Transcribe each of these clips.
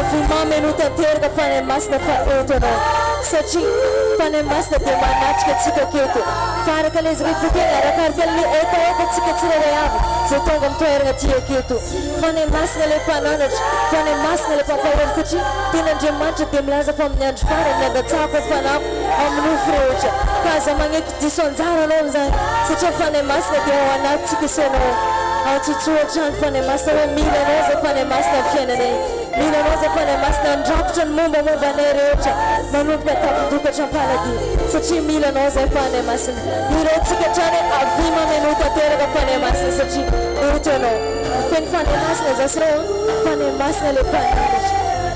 Avia mamenoa tanteraka Fanahy Masina fa eto Ianao. Satria Fanahy Masina dia manatrika antsika aketo. Fa araka ilay zaka teny, arakaraka ilay hetahetantsika tsirairay avy izay tonga amin'ny toerana aty aketo. Fanahy Masina ilay mpananatra, Fanahy Masina ilay mpampahery satria Tenin'Andriamanitra dia milaza fa amin'ny andro farany handatsahako ny Fanahiko amin'ny nofo rehetra. Ka aza magneky diso anjara anao amin'izany satria Fanahy Masina dia ao anatintsika sy ianao. Antsotsoa hatrany Fanahy Masina hoe mila anao izay Fanahy Masina amin'ny fiainanay. Mila anao izay Fanahy Masina handrakotra ny mombamomba anay rehetra manomboka an-tampon-doha hatrampaladia satria mila anao izay Fanahy Masina. Hiraintsika hatrany hoe avia mamenoa tanteraka Fanahy Masina satria eto ianao. Feno Fanahy Masina za sy reo an! Fanahy Masina ilay mpananatra.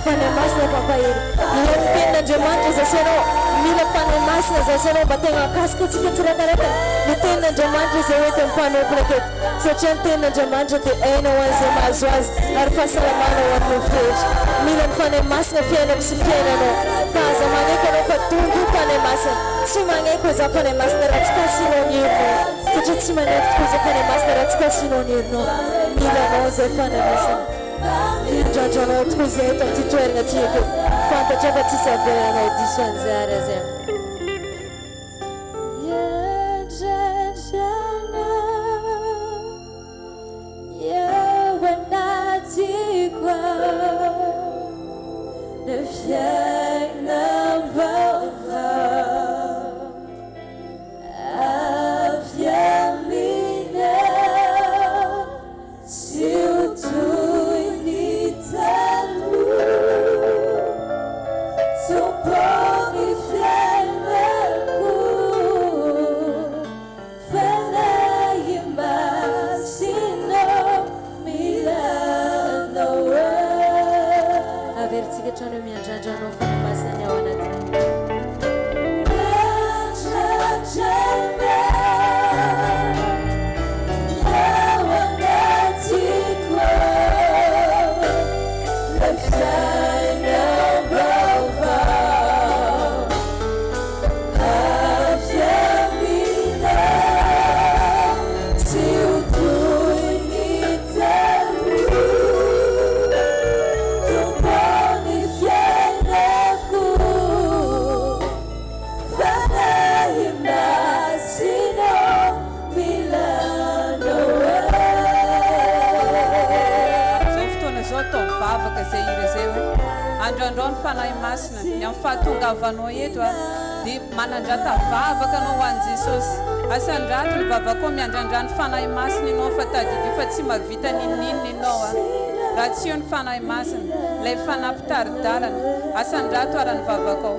Fanahy Masina mpampahery. Mihaino ny tenin'Andriamanitra za sy ianao. Mila Fanahy Masina za sy ianao mba tegna hahakasika antsika tsiraikaraiky ny tenin'Andriamanitra izay hoentin'ny mpanompony aketo. Satria ny tenin'Andriamanitra dia aina ho an'izay mahazo azy ary fahasalamana ho an'ny nofo rehetra. Mila ny Fanahy Masina fiainako sy fiainanao. Ka aza manaiky ianao fa tonga io Fanahy Masina. Tsy manaiky hoe za Fanahy Masina raha tsy kasihinao ny herinao. Satria tsy manaiky tokoa zay Fanahy Masina raha tsy kasihinao ny herinao. Mila anao zay Fanahy Masina. Miandrandra anao tokoa zay eto amin'ity toerana ity eto. Fantatrao fa tsisy avelanao diso anjara zay. Miandrandra anao eo anatiko ao ny fiainam-baovao. Avy aminao tsy ho toy ny taloha Tompo ny fiainako Fanahy Masinao mila Anao Averintsika hatrany hoe miandrandra Anao Fanahy Masina ny ao anatinay. Fanahy Masina mila Anao Amin'izao fotoana izao atao vavaka izay hira izay hoe Andrandrao ny Fanahy Masina ny amin'ny fahatongavanao eto a dia manandrata vavaka anao ho an'i Jesosy. Asandrato ny vavakao miandrandra ny Fanahy Masina ianao fa tadidio fa tsy mahavita n'inon'inona ianao a raha tsy eo ny Fanahy Masina, ilay Fanahy mpitari-dalana. Asandrato ara ny vavakao.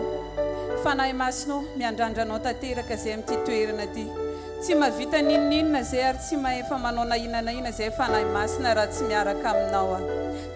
Fanahy Masina o, miandrandra Anao tanteraka zay amin'ity toerana ity. Tsy mahavita n'inon'inona zay ary tsy mahefa manao na inona na inona zay Fanahy Masina raha tsy miaraka Aminao aho.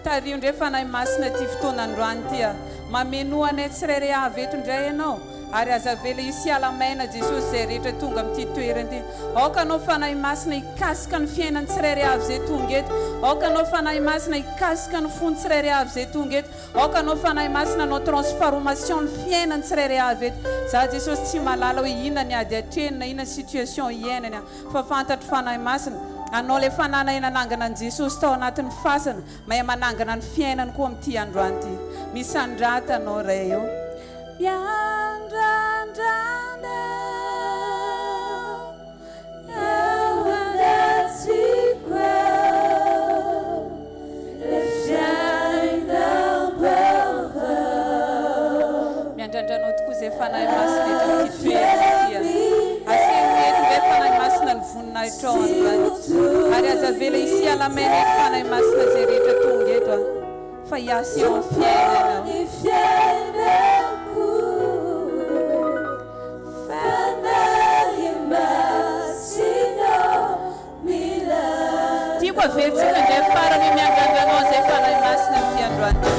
Tariho indray Fanahy Masina ity fotoana androany ity a. Mamenoa anay tsirairay avy eto indray Ianao ary aza avela hisy hiala maina Jesosy izay rehetra tonga amin'ity toerana ity. Aoka Anao Fanahy Masina hikasika ny fiainan'ny tsirairay avy izay tonga eto. Aoka Anao Fanahy Masina hikasika ny fon'ny tsirairay avy izay tonga eto. Aoka Anao Fanahy Masina hanao transfaromation ny fiainany tsirairay avy eto. Za Jesosy tsy mahalala hoe inona ny ady atrehiny na inona situation iainany an. Fa fantatro Fanahy Masina, Anao ilay Fanahy nahay nanangana an'i Jesosy tao anatin'ny fasana, mahay manangana ny fiainany koa amin'ity androany ity. Misandrata Anao Ray o. Miandrandra Anao. Ao anatiko ao ilay fiainam-baovao. Miandrandra Anao tokoa izay Fanahy Masina eto amin'ity toerana ity a. Asehoy eto indray Fanahy Masina ny voninahitrao androany. Ary aza avela hisy hiala maina eto Fanahy Masina izay rehetra tonga eto a. Fa hiasa eo amin'ny fiainana aho. Fanahy Masina mila Tiako averintsika indray farany hoe miandrandra anao izay Fanahy Masina amin'ity androany ity.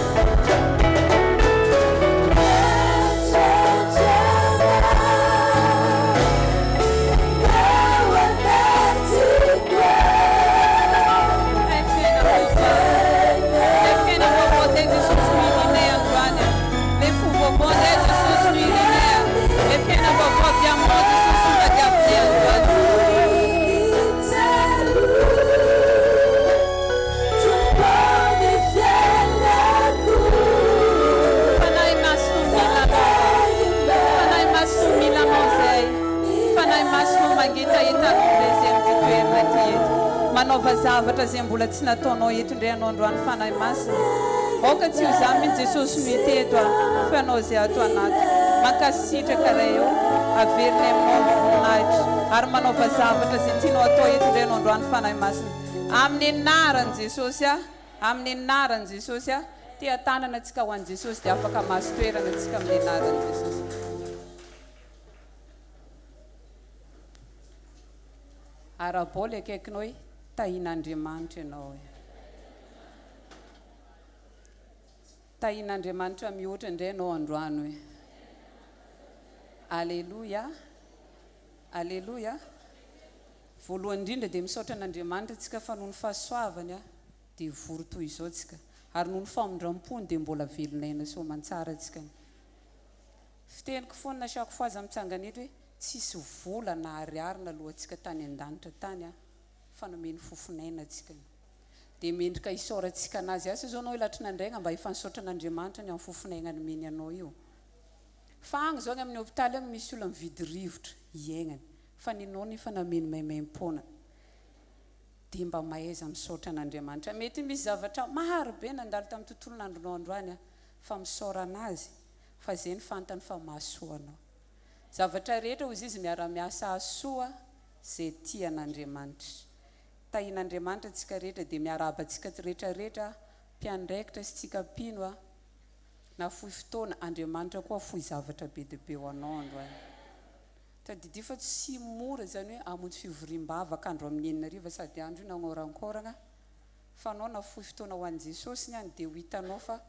Hay fiainam-baovao. Izay fiainam-baovao izay Jesosy no irinay androany. Ilay fo vaovao indray Jesosy no irinay a. Ilay fiainam-baovao avy aminao Jesosy no tadiavinay androany. zavatra izay mbola tsy nataonao eto indray Ianao androany Fanahy Masina. Aoka tsy ho izaho mihitsy Jesosy no hita eto a, fa Ianao izay ato anaty. Mankasitraka Ray o, averinay aminao ny voninahitra, ary manaova zavatra izay tianao atao eto indray Ianao androany Fanahy Masina. Amin'ny anaran'i Jesosy a, amin'ny anaran'i Jesosy a, teha-tanana antsika ho an'i Jesosy dia afaka mahazo toerana antsika amin'ny anaran'i Jesosy. Arahabao ilay akaikinao hoe tahin'Andriamanitra ianao e. Tahin'Andriamanitra mihoatra indray ianao androany hoe. Aleloia. Aleloia. Voalohany indrindra dia misaotra an'Andriamanitra tsika fa noho ny fahasoavany dia vory toy izao tsika. Ary noho ny famindram-pony dia mbola velon'aina soamantsara tsika. Fiteniko foana chaque fois za mitsangana eto hoe tsisy vola na ariary naloantsika tany an-danitra tany an, fa nomeny fofon'aina antsika. Dia mendrika hisaorantsika an'Azy. Asa izao anao hilatrin'andraigna mba efa nisaotra an'Andriamanitra ny amin'ny fofon'aigna nomeny anao io. Fa agny izao agny amin'ny hopitaly agny misy olona mividy rivotra hiaignany fa nenao nefa nameno maimaimpoana. Dia mba mahaiza misaotra an'Andriamanitra. Mety misy zavatra maro be nandalo tamin'ny tontolon'andronao androany an, fa misaora an'Azy fa zay ny fantany fa mahasoa anao. Zavatra rehetra hozy izy miara-miasa hahasoa zay tia an'Andriamanitra. Tahian'Andriamanitra tsika rehetra dia miarahaba antsika rehetra rehetra mpiandraikitra sy tsika mpino a, na fohy fotoana, Andriamanitra koa hafoy zavatra be dia be ho anao androany. Tadidio fa tsy mora izany hoe hamonjy fivoriam-bavaka andro amin'ny 6000 sady andro io nagnorankoragna fa anao nafoy fotoana ho an'i Jesosy ny any dia ho hitanao fa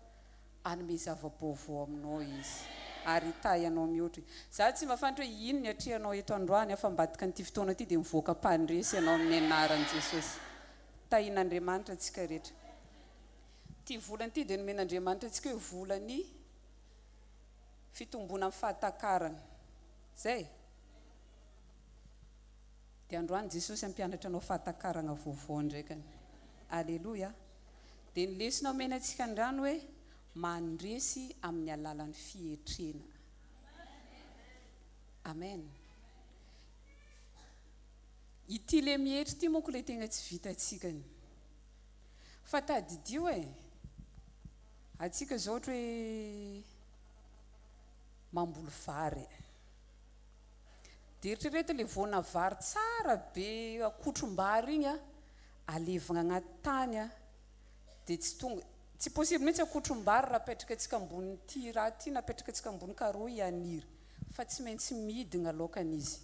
Hanome zava-baovao aminao Izy, ary hitahy anao mihoatra. Izaho tsy mahafantatra hoe ino ny atrehanao eto androany, fa ambadika an'ity fotoana ity dia mivoaka mpandresy ianao amin'ny anaran'i Jesosy. Tahian'Andriamanitra antsika rehetra. Ity volana ity dia nomen'Andriamanitra antsika hoe volan'ny fitomboana amin'ny fahatakarana. Izay? Dia androany Jesosy hampianatra anao fahatakarana vaovao ndraikany. Aleloia. Dia ny lesona omena antsika andrany hoe mandresy amin'ny alalan'ny fietrena. Amen. Ity le mietry ity manko le tegna tsy vitantsika. Fa tadidio e, antsika zao ohatra hoe mamboly vary. Dia eritrereto le voana vary tsara be akotrom-bary igny a, alevigna agnaty tany a, dia tsy tonga, tsy possible mihitsy akotrom-bary raha apetraka antsika ambonin'ity raha ity na apetraka antsika ambony carreau hianiry fa tsy maintsy midigna alaokany izy.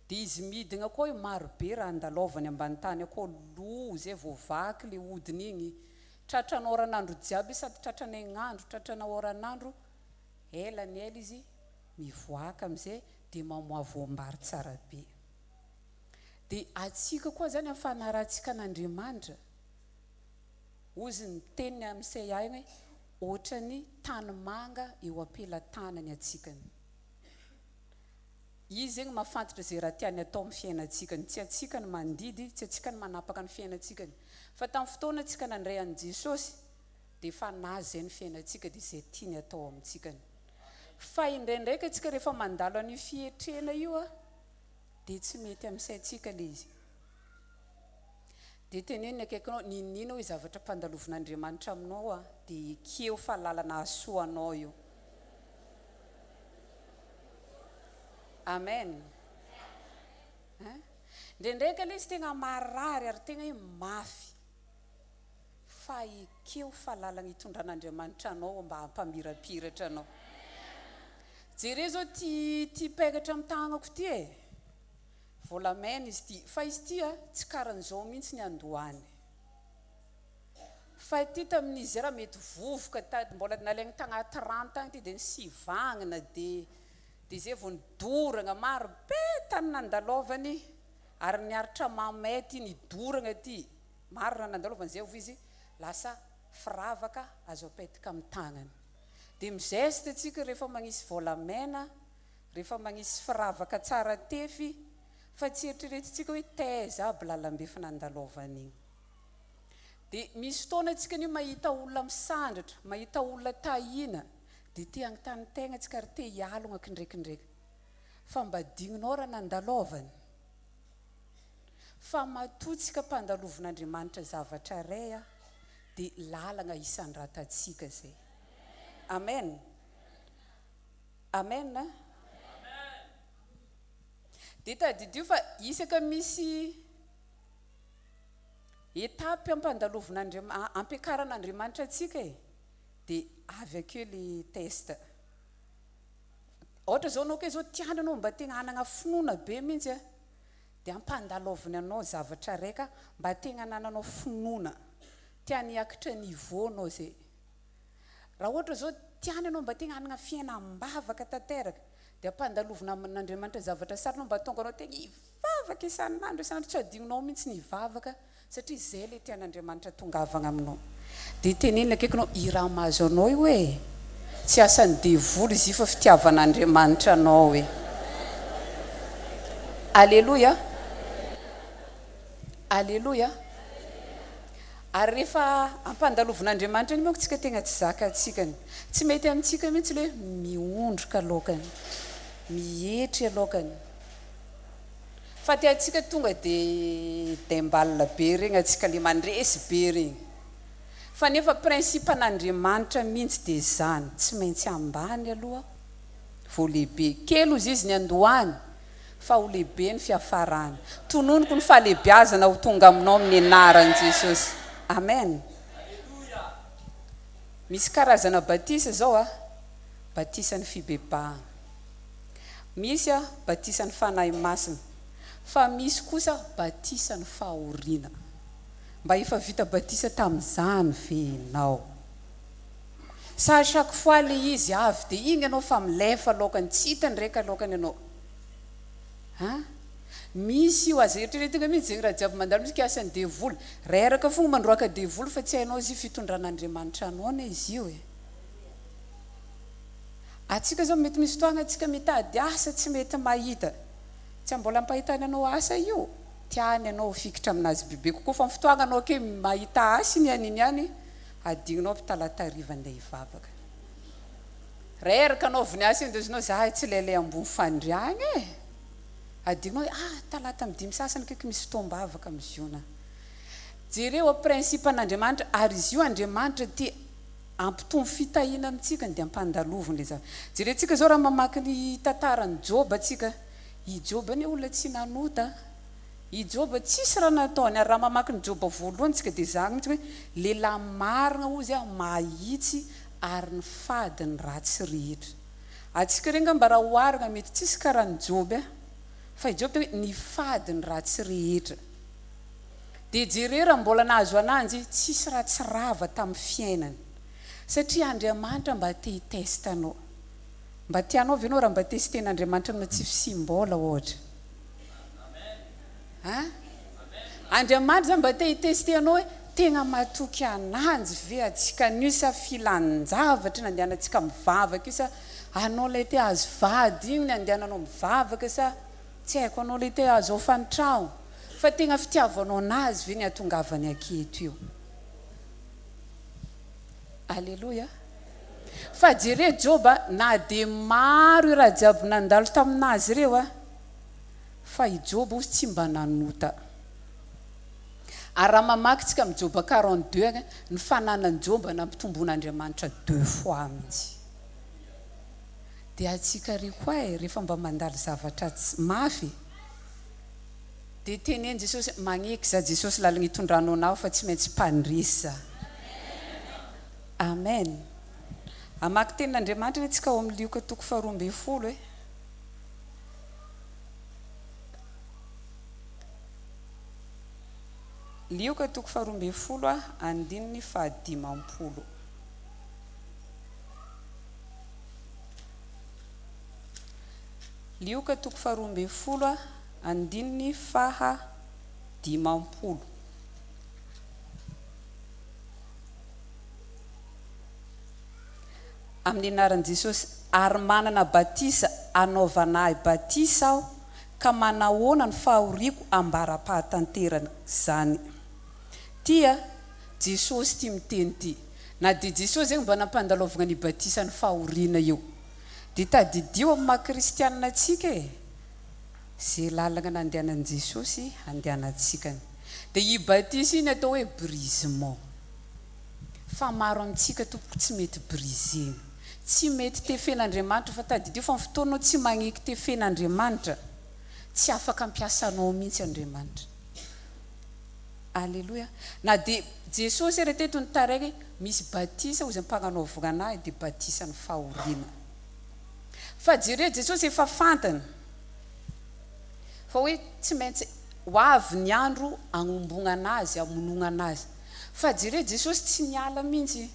Dia izy midigna koa io maro be raha andalaovany ambany tany akao lo zay vao vaky le hodiny igny, tratran'ny oran'andro jiaby izy sady tratran'ny haign'andro, tratrana oran'andro, ela ny ela izy mivoaka amizay dia mamoa voambary tsara be. Dia atsika koa zany amin'ny fanarahantsika an'Andriamanitra, hozy ny teniny amin'ny CIA iny hoe ohatran'ny tanimanga eo am-pelatanany atsikany. Izy zegny mahafantatra izay raha tiany atao amin'ny fiainantsikany. Tsy atsika no mandidy, tsy atsika no manapaka ny fiainantsikany. Fa tamin'ny fotoana tsika nandray an'i Jesosy dia efa nazy izay ny fiainantsika dia izay tiany atao amintsikany. Fa indraindraika antsika rehefa mandalo an'io fietrena io dia tsy mety amin'ny saintsika ilay izy. Dia teneno ny akaikinao, n'inon'inona hoe zavatra ampandalovin'Andriamanitra aminao dia ekeo fa lalana hahasoa anao io. Amen. Hein? Indraindraika ilay izy tegna marary ary tegna hoe mafy. Fa ekeo fa lalana itondran'Andriamanitra anao mba hampamirapiratra anao. Jereo zao ty ty peratra amin'ny tagnako ty e. Volamena izy ity. Fa izy ity a, tsy karan'izao mihitsy ny andohany. Fa ity tamin'izy raha mety vovoka ta, mbola nalaigny tagnaty rano tagny ity dia nisivagnina dia dia zay vao nidoragna maro be tany nandalaovany ary niaritra mamay ity nidoragna ity. Maro raha nandalaovany zay vao izy lasa firavaka azo apetaka amin'ny tagnana. Dia mi-geste tsika rehefa magnisy volamena, rehefa magnisy firavaka tsara tefy, fa tsy eritreretintsika hoe taiza aby lalambe efa nandalaovana igny. Dia misy fotoana tsika anie mahita olona misandratra, mahita olona tahiana, dia te hagnontany tegna tsika ary te hialogna kindraikindraiky. Fa mba digninao raha nandalaovany? Fa matoa tsika mpandalovin'Andriamanitra zavatra iray a, dia lalagna isandratantsika zay. Amen. Amen a. Dia tadidio fa isaka misy étape ampandalovin'Andriamanitra, ampiakaran'Andriamanitra antsika e, dia avy akeo le test. Ohatra zao anao kay zao tiany anao mba tegna hanagna finoana be mintsy a, dia ampandalaoviny anao zavatra raika mba tegna anananao finoana, tiany hiakatra niveau anao zay. Raha ohatra zao tiany anao mba tegna hanagna fiainam-bavaka tanteraka, dia ampandalovina amin'Andriamanitra zavatra sarotra mba hahatonga anao tegna hivavaka isan'andro isan'andro, tsy hadinonao mintsy ny hivavaka Satria izay ilay tian'Andriamanitra tongavagna aminao. Dia tenenina akaiky anao, i raha mahazo anao io e, tsy asan'ny devoly izy io fa fitiavan'Andriamanitra anao e. Aleloia! Aleloia! Ary rehefa ampandalovin'Andriamanitra iny manko tsika tegna tsy zakantsika ny. Tsy mety amintsika mihitsy ilay hoe miondrika laokany, mietry laokany. Fa ty antsika tonga de dembal be regny antsika le mandresy be regny. Fa nefa principe an'Andriamanitra mintsy de zany, tsy maintsy ambany aloha vao lehibe. Kely ozy izy ny andohany fa ho lehibe ny fiafarany. Tononiko ny fahalehibiazana ho tonga aminao amin'ny anaran'i Jesosy. Amen. Misy karazana batisa zao a, batisan'ny fibebahana. Misy batisan'ny Fanahy Masina, fa misy kosa batisan'ny fahoriana. Mba efa vita batisa tamin'izany ve ianao? Sa à chaque fois le izy avy dia iny ianao fa milefa laokany, tsy hita ny reka laokany ianao? An? Misy io, aza eritreretina mihitsy zegny raha jiaby mandalo mihitsy ke asan'ny devoly. Reraka fogna mandroaka devoly fa tsy hainao izy io fitondran'Andriamanitra anao anie izy io e. Atsika zao mety misy fotoagna atsika mitady asa tsy mety mahita. Tsy mbola ampahitany anao asa io, tiany anao hifikitra aminazy bebe kokoa fa ny fotoagna anao ake mahita asa iny any iny any adignonao aby talata hariva andeha hivavaka. Reraka anao avy niasa iny de ozinao za tsy lele ambony fandriagna e! Adignonao hoe ah talata amy dimy sasany akaiky misy fotoam-bavaka amy ziona. Jereo principe an'Andriamanitra ary izy io Andriamanitra te Hampitombo fitahiana amintsika ny dia ampandaloviny ilay zavatra. Jerentsika izao raha mamaky ny tantaran'i Joba tsika. I Joba anie olona tsy nanota. I Joba tsisy raha nataony. Ary raha mamaky ny Joba voalohany tsika dia zany mihitsy hoe lehilahy marina hozy aho, mahitsy ary nifady ny ratsy rehetra. Antsika ireny angamba raha oharina mety tsisy karaha an'i Joba. Fa i Joba dia hoe nifady ny ratsy rehetra. Dia jereo raha mbola nahazo ananjy, tsisy raha tsy rava tamin'ny fiainany. Satria Andriamanitra mba te hi-test anao. Mba tianao ve ianao raha mba tester-n'Andriamanitra amina tsy fisiam-bola ohatra? An? Andriamanitra zany mba te hi-tester anao hoe tegna matoky ananjy ve antsika anio sa filan-javatra nandehanantsika mivavaka io sa anao ilay te hahazo vady igny nandehananao mivavaka sa tsy haiko anao ilay te hahazo hofan-tragno. Fa tegna fitiavanao anazy ve ny hatongavany aketo io? Aleloia. Fa jereo Joba na dia maro io raha jiaby nandalo taminazy ireo a, fa i Joba ozy tsy mba nanota. Ary raha mamaky tsika amin'ny Joba 42 agny, ny fananan'i Joba nampitomboan'Andriamanitra deux fois mihitsy. Dia antsika re koa e, rehefa mba mandalo zavatra mafy, Dia teneno Jesosy hoe, Magneky za Jesosy lalagna itondranao anahy fa tsy maintsy mpandresy za. Amen. Hamaky tenin'Andriamanitra anie tsika ao amin'ny Lioka toko faharoa 12 e. Lioka toko faharoa 12 andininy fahadimampolo. Lioka toko faharoa 12 andininy faha 50. Amin'ny anaran'i Jesosy, ary manana batisa anaovana ahy batisa aho, ka manahoana ny fahoriako ambara-pahatanteran'izany. Tia, Jesosy ity miteny ity. Na dia Jesosy zegny mba nampandalovagna ny batisan'ny fahoriana io. Dia tadidio amin'ny maha kristianina antsika e! Ze lalagna nandehanan'i Jesosy andehanantsikany. Dia io batisa io ny atao hoe brisement. Fa maro amintsika tompoko tsy mety brisena. Tsy mety tefen'Andriamanitra fa tadidio fa ny fotoana anao tsy magneky tefen'Andriamanitra, tsy afaka ampiasa anao mihitsy Andriamanitra. Aleloia. Na dia Jesosy ary teto nitaraina hoe misy batisa hozy ampagnanaovagna anahy dia batisan'ny fahoriana. Fa jereo Jesosy efa fantany fa hoe tsy maintsy ho avy ny andro hagnombognana azy, hamonognana azy. Fa jereo Jesosy tsy niala mihitsy.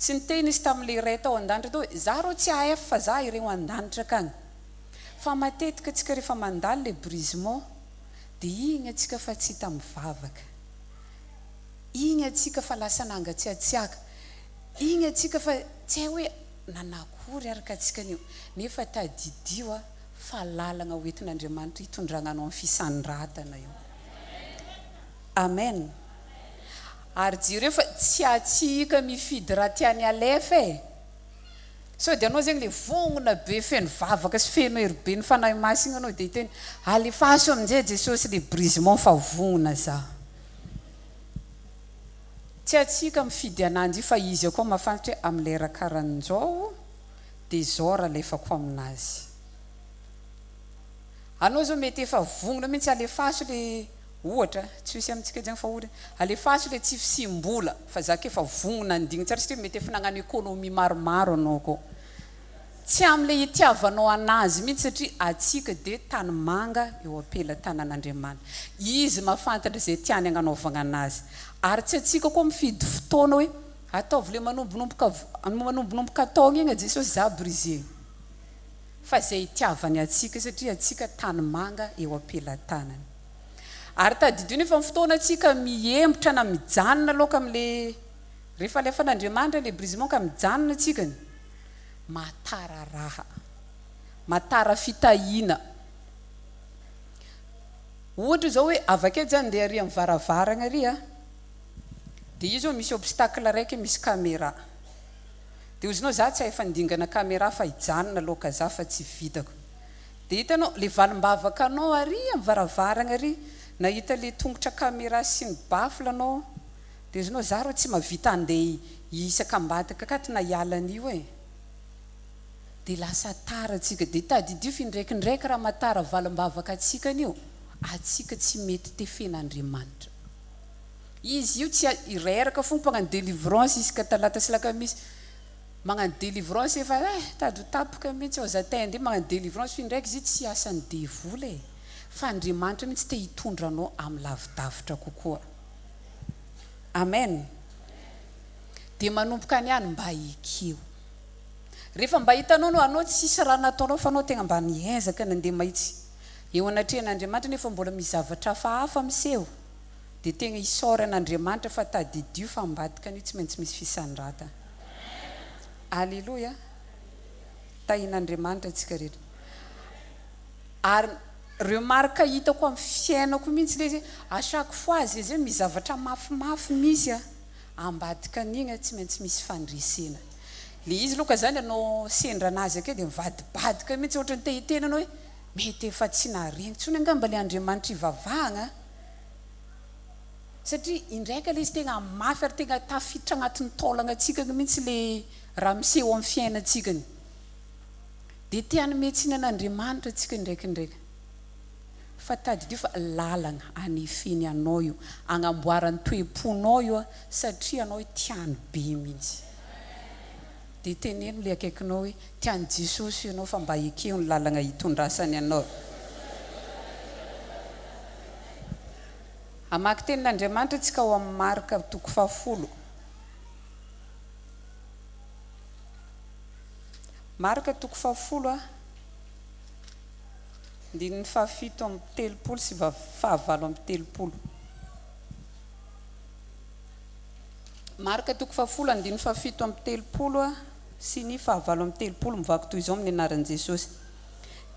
Tsy niteny izy tamin'ilay Ray tao an-danitra tao hoe za rô tsy AF fa za ireo an-danitra akagny. Fa matetika tsika rehefa mandalo le brisement dia igny atsika fa tsy hita mivavaka. Igny atsika fa lasa nangatsiatsiaka. Igny atsika fa tsy hay hoe nanakory ary ka tsika anio. Nefa tadidio a fa lalagna ho entin'Andriamanitra hitondragna anao amin'ny fisandratana io. Amen. Ary jereo fa tsy atsika mifidy raha tiany alefa e. Sao dia anao zegny le vognona be feno vavaka sy feno hery be ny Fanahy Masina anao dia hiteny alefaso aminjay Jesosy le brisement fa vognona za. Tsy atsika mifidy ananjy io fa izy akao mahafantatra hoe am lera karanjao dia zao ra alefako aminazy. Anao zao mety efa vognona mintsy alefaso le Ohatra, tsy misy amintsika zegny fa ohatra, alefaso le tsy fisiam-bola fa za k'efa vognona handigny tsara satria mety efa nagnano économie maromaro anao koa. Tsy amle itiavanao anazy mintsy satria atsika de tanimanga eo am-pelatanan'Andriamanitra. Izy mahafantatra ze tiany agnanaovagna anazy. Ary tsy atsika koa mifidy fotoana hoe ataovy le manombonomboka manombonomboka taogna igny Jesosy za brisé. Fa ze itiavany atsika satria atsika tanimanga eo am-pelatanany. Ary tadidio nefa ny fotoana tsika mihemotra na mijanona loka amle rehefa alefan'Andriamanitra le brisement ka mijanona tsika ny mahatara raha, mahatara fitahiana. Ohatra zao hoe avakeo za ndeha ary amin'ny varavaragna ary a, de io zao misy obstacle raiky misy camera, de ozinao za tsy hahay fandingana camera fa hijanona loka za fa tsy vitako. Dia hitanao, le valim-bavaka anao ary amin'ny varavaragna ary, nahita le tongotra camera sy ny baffle anao, dia izy nao, za rô tsy mahavita handeha hisaka ambadika akato na hiala an'io e. Dia lasa tara tsika, dia tadidio f'indraikindraiky raha mahatara valim-bavaka antsika an'io, antsika tsy mety tefen'Andriamanitra. Izy io tsy reraka fo mpagnano délivrance isaka talata sy lakamisy. Magnano délivrance efa eh tady ho tapaka mintsy ao za te handeha magnano délivrance f'iny ndraiky izy tsy asan'ny devoly e fa Andriamanitra mintsy te hitondra anao amin'ny lavidavitra kokoa Amen dia manomboka any ihany mba ekeo rehefa mba hitanao anao anao tsisy raha nataonao fa anao tegna mba niezaka nandeha mahitsy eo anatrehan'Andriamanitra nefa mbola misy zavatra hafahafa miseho dia tegna isaorana Andriamanitra fa tadidio fa ambadika an'io tsy maintsy misy fisandratana. Aleloia! Tahin'Andriamanitra antsika rehetra. Ary remarque hitako amin'ny fiainako mihitsy ilay izy hoe à chaque fois zay zay misy zavatra mafimafy misy an, ambadika an'igny tsy maintsy misy fandresena. Le izy loka zany ianao sendra anazy akeo dia mivadibadika mihitsy ohatran'ny te hiteny anao hoe mety efa tsy naharegny intsony angamba le Andriamanitra ivavahagna an. Satria indraika ilay izy tegna mafy ary tegna tafiditra agnatin'ny taolagna-tsika mihitsy ilay raha miseho amin'ny fiainantsika. Dia te hanome tsiny an'Andriamanitra antsika indraikindraika. Fa tadidio fa lalagna anefeny anao io, agnamboarany toe-ponao io satria anao tiany be mihitsy. Dia teneno ilay akaikinao hoe, Tian'i Jesosy ianao fa mba ekeo ny lalagna itondrasany anao. Hamaky tenin'Andriamanitra isika ao amin'ny Marka toko fahafolo. Marka toko fahafolo, andininy fahafito amby telopolo sy fahavalo amby telopolo. Marka toko fahafolo, andininy fahafito amby telopolo sy ny fahavalo amby telopolo mivaky toy izao amin'ny anaran'i Jesosy.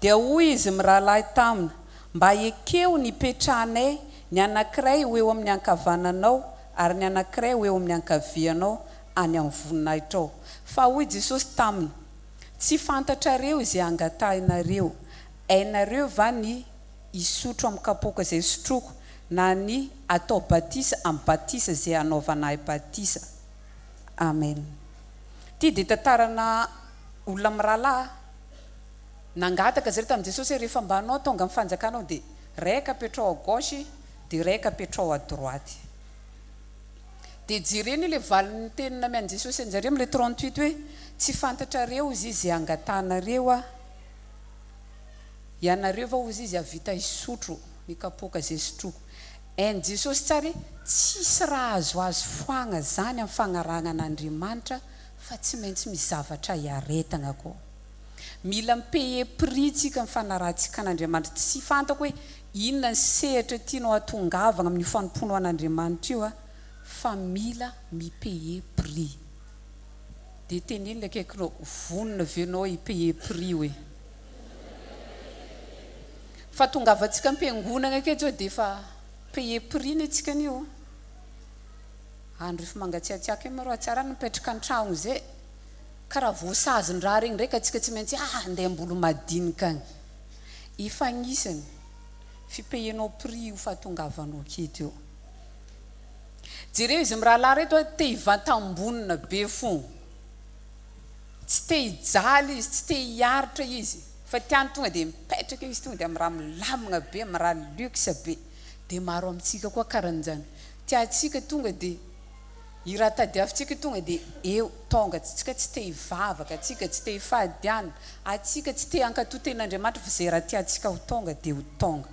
Dia hoy izy mirahalahy taminy, Mba ekeo ny hipetrahanay, ny anankiray ho eo amin'ny ankavananao, ary ny anankiray ho eo amin'ny ankavianao, any amin'ny voninahitrao. Fa hoy Jesosy taminy, Tsy fantatrareo izay angatahinareo. Hainareo va ny. hisotro amin'ny kapoaka izay sotroiko, na ny hatao batisa amin'ny batisa izay hanaovana ahy batisa. Amen. Ity dia tantarana olona mirahalahy nangataka zareo tamin'i Jesosy hoe rehefa mba anao tonga amin'ny fanjakanao dia raika apetrao à gauche dia raika apetrao à droite. Dia jerena ilay valin'ny teny namian'i Jesosy anjareo amin'ilay 38 hoe tsy fantatrareo hozy izy izay angatahanareo aho. Ianareo va hozy izy hahavita hisotro ny kapoaka izay sotroiko. Hain'i Jesosy tsara hoe tsisy raha azoazo foagna zany amin'ny fagnarahagna an'Andriamanitra fa tsy maintsy misy zavatra iaretagna koa. Mila mi-payer prix tsika amin'ny fanarahantsika an'Andriamanitra. Tsy fantako hoe inona ny sehatra tianao hahatongavagna amin'io fanompoanao an'Andriamanitra io fa mila mi-payer prix. Dia teneno ilay akaikinao, vonona ve ianao hi-payer prix hoe? Fa tongavantsika am-piangonana aketo zao dia efa payer prix ny antsika anio. Andro efa mangatsiatsiaka io marô tsara ny mipetraka an-tragno zay. Ka raha voasazin-draha regny ndraiky antsika tsy maintsy ah andeha hamboly madinika agny. Efa agnisany fi-payer-nao prix io fahatongavanao aketo io. Jereo izy mirahalahy reto a, te hivantam-bonona be fon. Tsy te hijaly izy, tsy te hiaritra izy, fa tiany tonga dia mipetraka eo izy tonga dia amin'ny raha milamina be, amin'ny raha luxe be. Dia maro amintsika koa karan'izany. Tiantsika tonga dia io raha tadiavintsika io tonga dia eo, tonga. Tsika tsy te hivavaka, tsika tsy te hifady hanina, atsika tsy te hankatò tenin'Andriamanitra fa izay raha tiantsika ho tonga dia ho tonga.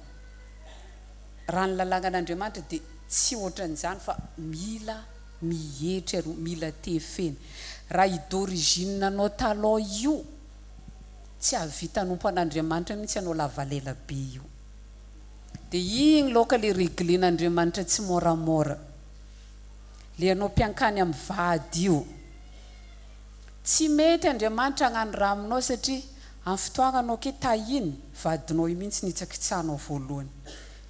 Raha ny lalànan'Andriamanitra dia tsy ohatran'izany fa mila mietry aloha, mila tefena. Raha i d'origine anao taloha io, tsy hahavita hanompo an'Andriamanitra mihitsy ianao lavalela be io. Dia igny laoka le reglen'Andriamanitra tsy moramora. Le anao mpiankany amin'ny vady io. Tsy mety Andriamanitra hagnano raha aminao satria amin'ny fotoagna anao ke tahiny vadinao io mihitsy nitsakitsahanao voalohany.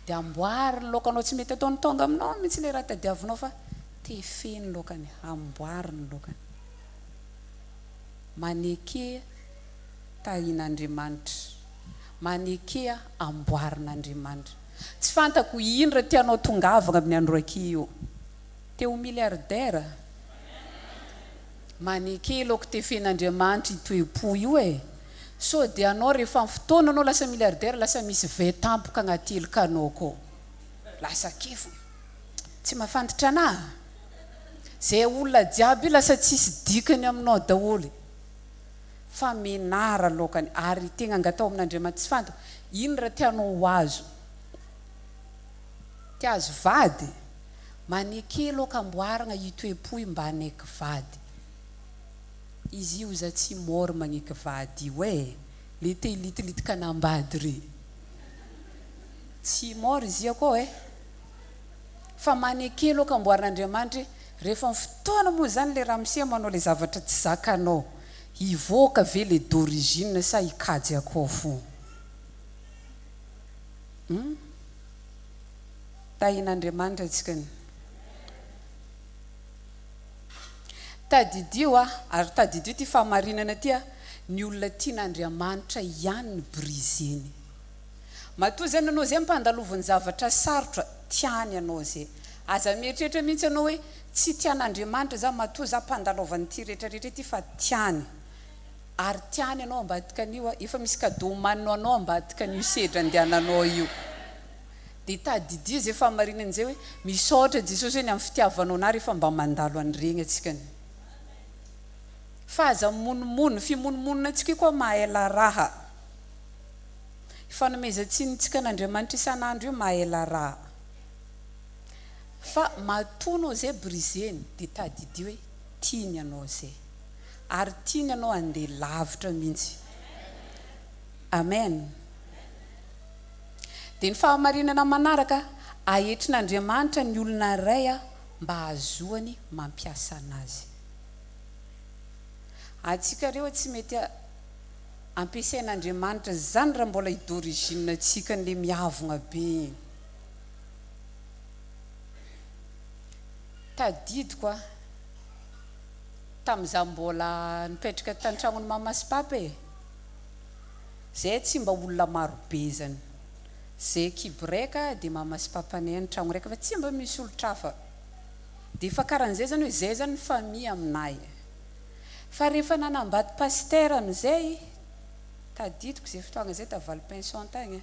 Dia amboary ny laokanao tsy mety ataony tonga aminao mihitsy le raha tadiavinao fa tefeno ny laokany, amboary ny laokany. Manekea tahin'Andriamanitra. Manekea amboarin'Andriamanitra. Tsy fantako ino raha tianao tongavagna amin'ny andro akia io. Te ho milliardaire? Maneke laoko tefen'Andriamanitra io toe-po io e! Sao dia anao rehefa amin'ny fotoana anao lasa milliardaire lasa misy vin tampoka agnaty helikanao akao. Lasa kefo. Tsy mahafantatra anah? Zay olona jiaby io lasa tsisy dikany aminao daholo. Fa menara laokany ary tegna angataho amin'Andriamanitra tsy fantako ino raha tianao ho azo. Te azo vady? Maneke loaka amboaragna io toe-po io mba hanaiky vady. Izy io za tsy mort magneky vady io eh! Le te hilitilitiky anambady re. Tsy mort izy io akao eh! Fa maneke loaka amboarin'Andriamanitra eh! Rehefa ny fotoana moa zany le ramose manao le zavatra tsy zakanao, hivoaka ve le d'origine sa hikajy akao fon? Hum? Tahin'Andriamanitra antsika ny. Tadidio a, ary tadidio ity fahamarinana ity a, ny olona tian'Andriamanitra ihany no briseny. Matoa izany ianao izay ampandalovin'ny zavatra sarotra, tiany ianao izay. Aza mieritreritra mihitsy ianao hoe tsy tian'Andriamanitra za matoa za ampandalovan'ity rehetra rehetra ity fa tiany. Ary tiany ianao ambadika an'io a, efa misy cadeau omaniny ho anao ambadika an'io sedra andehananao io. Dia tadidio izay fahamarinana izay hoe misaotra Jesosy hoe ny amin'ny fitiavanao anah rehefa mba mandalo an'ireny antsika ny. Fa aza mimonomono, fimonomononantsika io koa maha-ela raha. Ifanomezan-tsinintsika an'Andriamanitra isan'andro io maha-ela raha. Fa matoa anao izay brisé-ny dia tadidio hoe tiany ianao izay. Ary tiany ianao handeha lavitra mihitsy. Amen. Dia ny fahamarinana manaraka, ahetrin'Andriamanitra ny olona iray mba hahazoany mampiasa anazy. Antsika ireo tsy mety ampiasain'Andriamanitra izany raha mbola i d'origine antsika an'ilay miavogna be iny. Tadidiko a, tamin'izaho mbola nipetraka tan-tragnon'i mama sy papa e. Zay tsy mba olona maro be zany. Zay kibo raika dia mama sy papanay ny tragno raika fa tsy mba misy olon-trafa. Dia efa karan'izay zany hoe zay zany ny famille aminay. Fa rehefa nanambady pasitera amin'izay, tadidiko izay fotoagna izay ta Valpinson tagny,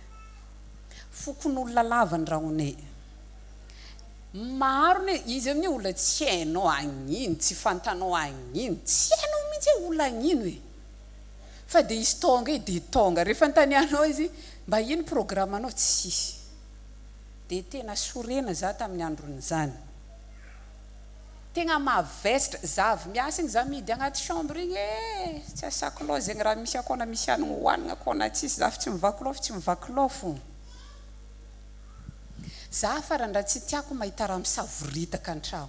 fokonolona lava ny rahonay. Maro ne, izy amin'io olona tsy hainao agnino, tsy fantanao agnino, tsy hainao mihitsy hoe olona agnino e. Fa dia izy tonga eo dia tonga. Rehefa anontanianao izy, mba ino programme-nao? Tsisy. Dia tena sorena za tamin'ny andron'izany. Tegna mavesatra, za avy miasa igny za mihidy agnaty chambre igny eh! Tsy asako loha zegny raha misy akao na misy hanigny hohanigna akao na tsisy, za fa tsy mivaky loha fa tsy mivaky loha fô. Za farany raha tsy tiako mahita raha misavoritaka an-tragno.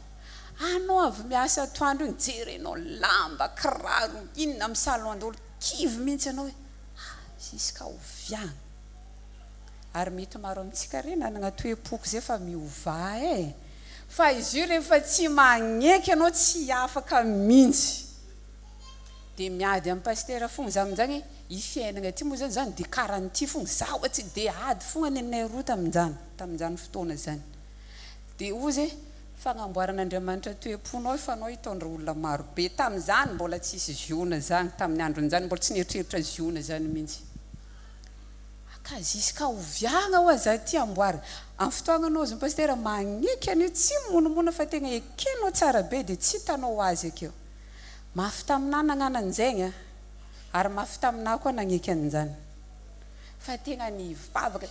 Anao avy miasa atoandro igny jerenao lamba, kiraro, inona amin'ny salon daholo, kivy mihitsy anao hoe ah jusqu'à oviagna? Ary mety maro amintsika re nanagna toe-poko zay fa miovà eh! Fa izy io rehefa tsy magneky anao tsy afaka mintsy. De miady am pasitera fogna za aminjany i fiainagna ty moa zany zany de karan'ity fogna za oa tsy de ady fogna nenay roa taminjany taminjany fotoagna zany. De ozy e fagnamboaran'Andriamanitra toe-ponao io fa anao hitondra olona maro be. Tamin'izany mbola tsisy ziona zany tamin'ny andron'izany mbola tsy nieritreritra ziona zany mintsy. Ka jusqu'à oviagna hoa za ty amboarina? Am fotoagna anao zao Pasitera magneky an'io tsy mimonomona fa tegna ekenao tsara be de tsy hitanao ho azy akeo. Mafy taminah nagnano an'izegny a! Ary mafy taminah koa nagneky an'izany. Fa tegna nivavaka.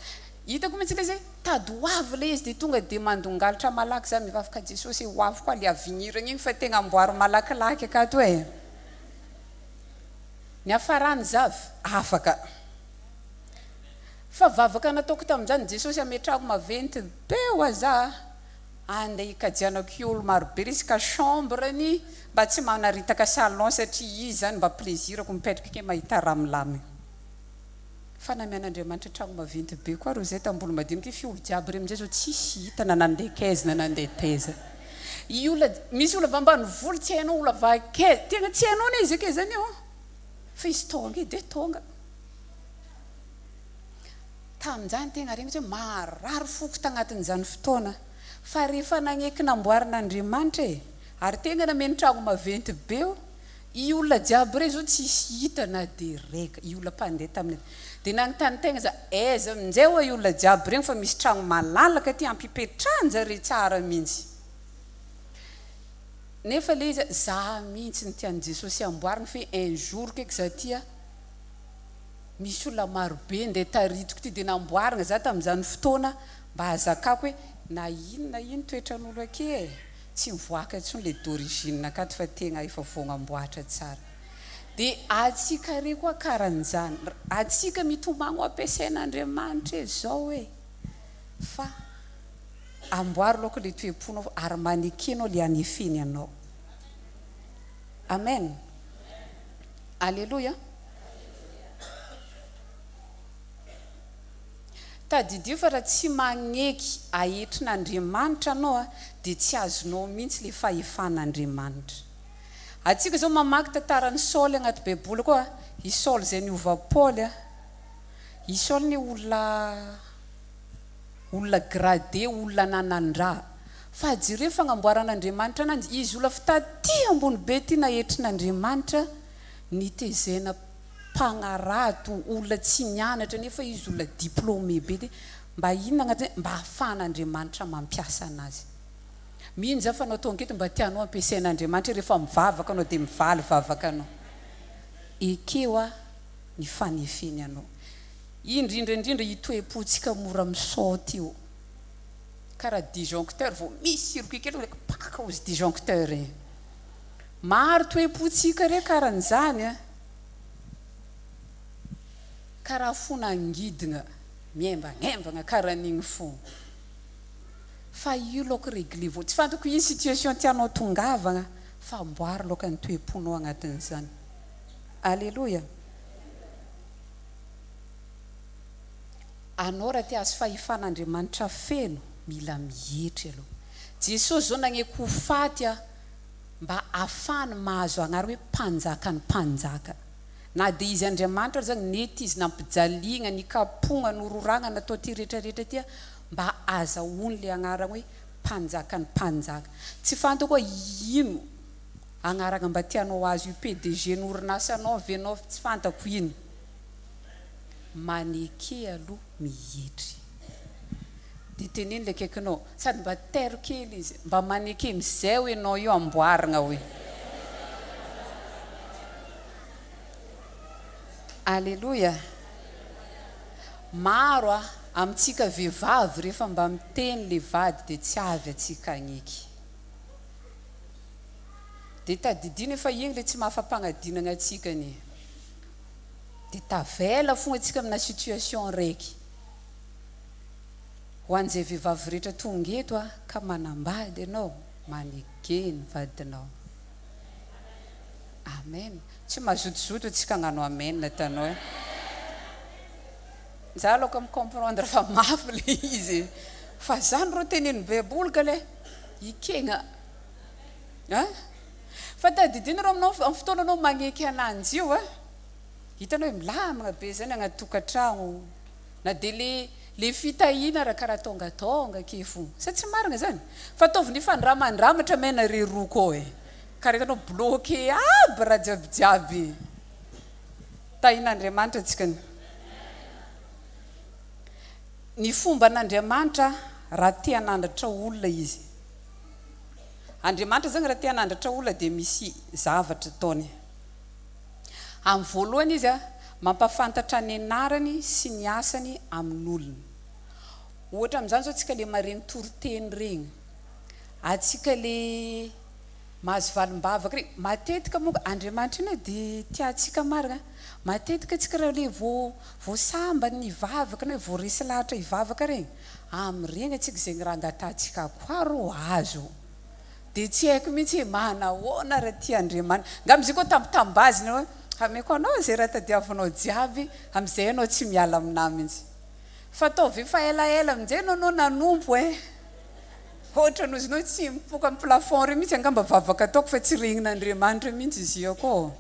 Hitako mintsy le izy hoe tady ho avy le izy de tonga de mandongalitra malaky za mivavaka Jesosy e ho avy koa le avenir-gny igny fa tegna amboaro malakilaky akato e! Niafarany za afaka. Fa vavaka nataoko tamin'izany, Jesosy ametrahako maventy be hoa za, andeha hikajianako olo maro be resaka chambre-ny mba tsy manaritaka salon satria izy zany mba plaisir-ko mipetraka ake mahita raha milamina. Fa namian'Andriamanitra tragno maventy be koa reo zay tambolo madinika f'io olo jiaby reo amin'izay zao tsisy hita na nandeha kaiza na nandeha taiza. I olona, misy olona avy ambanivolo tsy hainao olona avy akaiza, tena tsy hainao anie izy akaiza zany io an! Fa izy tonga eo dia tonga. Tamin'izany tegna regniko hoe marary foko tagnatin'izany fotoana fa rehefa nagneky namboarin'Andriamanitra e! Ary tegna nameno tragno maventy be io, i olona jiaby rey zao tsisy hita na de raika, i olona mpandeha tamin'ny de nagnontany tegna za aiza aminjay hoa i olona jiaby regny fa misy tragno malalaka aty ampipetrahan-jare tsara mintsy. Nefa le izy za mintsy no tian'i Jesosy amboarina fe un jour keky za tia misy olona maro be ndeha taritiko ty de namboarina za tamin'izany fotoana mba ahazakako hoe na ino na ino toetran'olo aky e tsy mivoaka intsony le d'origine akato fa tegna efa voagnamboatra tsara de atsika re koa karan'izany atsika mitomagno ampiasain'Andriamanitra e zao e fa Amboaro loko le toe-ponao ary maneke anao le anefeny anao. Amen. Aleloia. Tadidio fa raha tsy magneky ahetrin'Andriamanitra anao dia tsy azonao mihitsy le fahefan'Andriamanitra. Atsika zao mamaky tantaran'i Saoly agnaty baiboly koa, i Saoly zay niova Paoly, i Saoly anie olona Olona gradé, olona nanan-draha. Fa jereo fagnamboaran'Andriamanitra ananjy, izy olona avy taty ambony be ty nahetrin'Andriamanitra nitezena mpagnarato, olona tsy nianatra nefa izy olona diplômé be ty, mba inona agnatiny mba ahafahan'Andriamanitra mampiasa anazy. Mino za fa anao tonga eto mba tianao ampiasain'Andriamanitra rehefa mivavaka anao dia mivaly vavakanao. Ekeo ah ny fanefeny anao. Indrindra indrindra io toe-pontsika mora misaoty io. Karaha disjoncteur vao misy circuit kely tonga dia paka ozy disjoncteur igny. Maro toe-pontsika re karan'izany a. Karaha fon'angidina miembagnembagna karan'igny fo. Fa io laoka regler vao. Tsy fantako ino situation tianao tongavagna fa amboary laoka ny toe-ponao agnatin'izany. Aleloia. Anao raha te hahazo fahefan'Andriamanitra feno, mila mietry aloha. Jesosy zao nagneky ho faty a, mba hahafahany mahazo agnara hoe mpanjakan'ny mpanjaka. Na dia Izy Andriamanitra aza nety Izy nampijaliagna, nikapohagna, nororagna, natao ty rehetra rehetra ty mba azahoany le agnaragna hoe Mpanjakan'ny mpanjaka. Tsy fantako hoe ino agnaragna mba tianao azo io PDG ny orinasanao ve nao tsy fantako ino. Maneke aloha mietry. Dia teneno ilay akaikinao, sady mba tairo kely izy, mba maneke amizay hoe enao io amboarigna hoe. Aleloia! Maro a, amintsika vehivavy rehefa mba miteny le vady dia tsy avy atsika agneky. Dia tadidio nefa igny le tsy mahafa-pagnadinagna atsika anie. Dia tavela fogna atsika amina situation raiky. Ho an'izay vehivavy rehetra tonga eto a, ka manambady ianao, maneke ny vadinao. Amen. Tsy mazotozoto antsika hagnano amen tanao e. Za aloka mi comprendre fa mafy le izy e. Fa zany rô tenenin'ny baiboly ka le ikegna a. Fa tadidino rô aminao amin'ny fotoana anao magneky ananjy io a, hitanao hoe milamigna be zany agnaty tokantragno na dia le le fitahiana ara karaha tongatonga ake fo. Sa tsy marigna zany? Fa ataovy ny ifandramandramatra mena re roa kô e. Ka rehefa anao bloqué aby raha jiaby jiaby. Tahin'Andriamanitra antsika. Ny fomban'Andriamanitra raha te hanandratra olona izy. Andriamanitra zany raha te hanandratra olona dia misy zavatra ataony. Amin'ny voalohany izy mampafantatra ny anarany sy ny asany amin'olona. Ohatra amin'izany zao tsika le maregny toriteny regny. Atsika le mahazo valim-bavaka regny, matetika moa Andriamanitra io anie dia tia antsika marina an, matetika antsika raha le vao vao sambany nivavaka na hoe vao resy lahatra hivavaka regny, amin'iregny antsika zegny raha angatahantsika koa rô azo, dia tsy haiko mihitsy hoe manahoana raha tia Andriamanitra, angamba izy io koa tambitambazina hoe ameko anao ze raha tadiavinao jiaby, amin'izay ianao tsy miala aminahy mihitsy, fa ataovy efa elaela amin'izay ianao no nanompo eh. Ohatrany ozy nao tsy mipoka am plafond reo mihitsy angamba vavaka ataoko fa tsy regnin'Andriamanitra mihitsy izy io akao.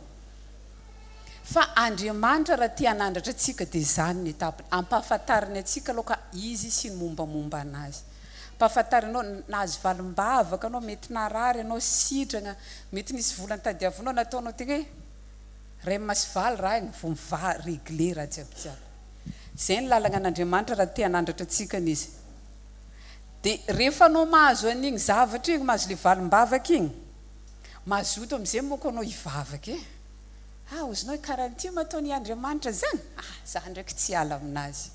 Fa Andriamanitra raha te hanandratra antsika dia izany ny étape-ny. Ampahafantariny antsika aloha ka Izy sy ny mombamomba an'Azy. Ampahafantariny anao, nahazo valim-bavaka anao, mety narary anao, sitrana, mety nisy vola nitadiavinao nataonao tegna hoe rem sy valy raha igny vao mivaha regler raha jiaby jiaby. Izay ny lalagna an'Andriamanitra raha te hanandratra antsika Izy. Dia rehefa anao mahazo an'igny zavatra igny, mahazo le valim-bavaka igny, mazoto amizay moko anao hivavaka e! Ah ozinao hoe karaha an'ity ma ataon'i Andriamanitra zany? Ah za ndraiky tsy hiala aminazy.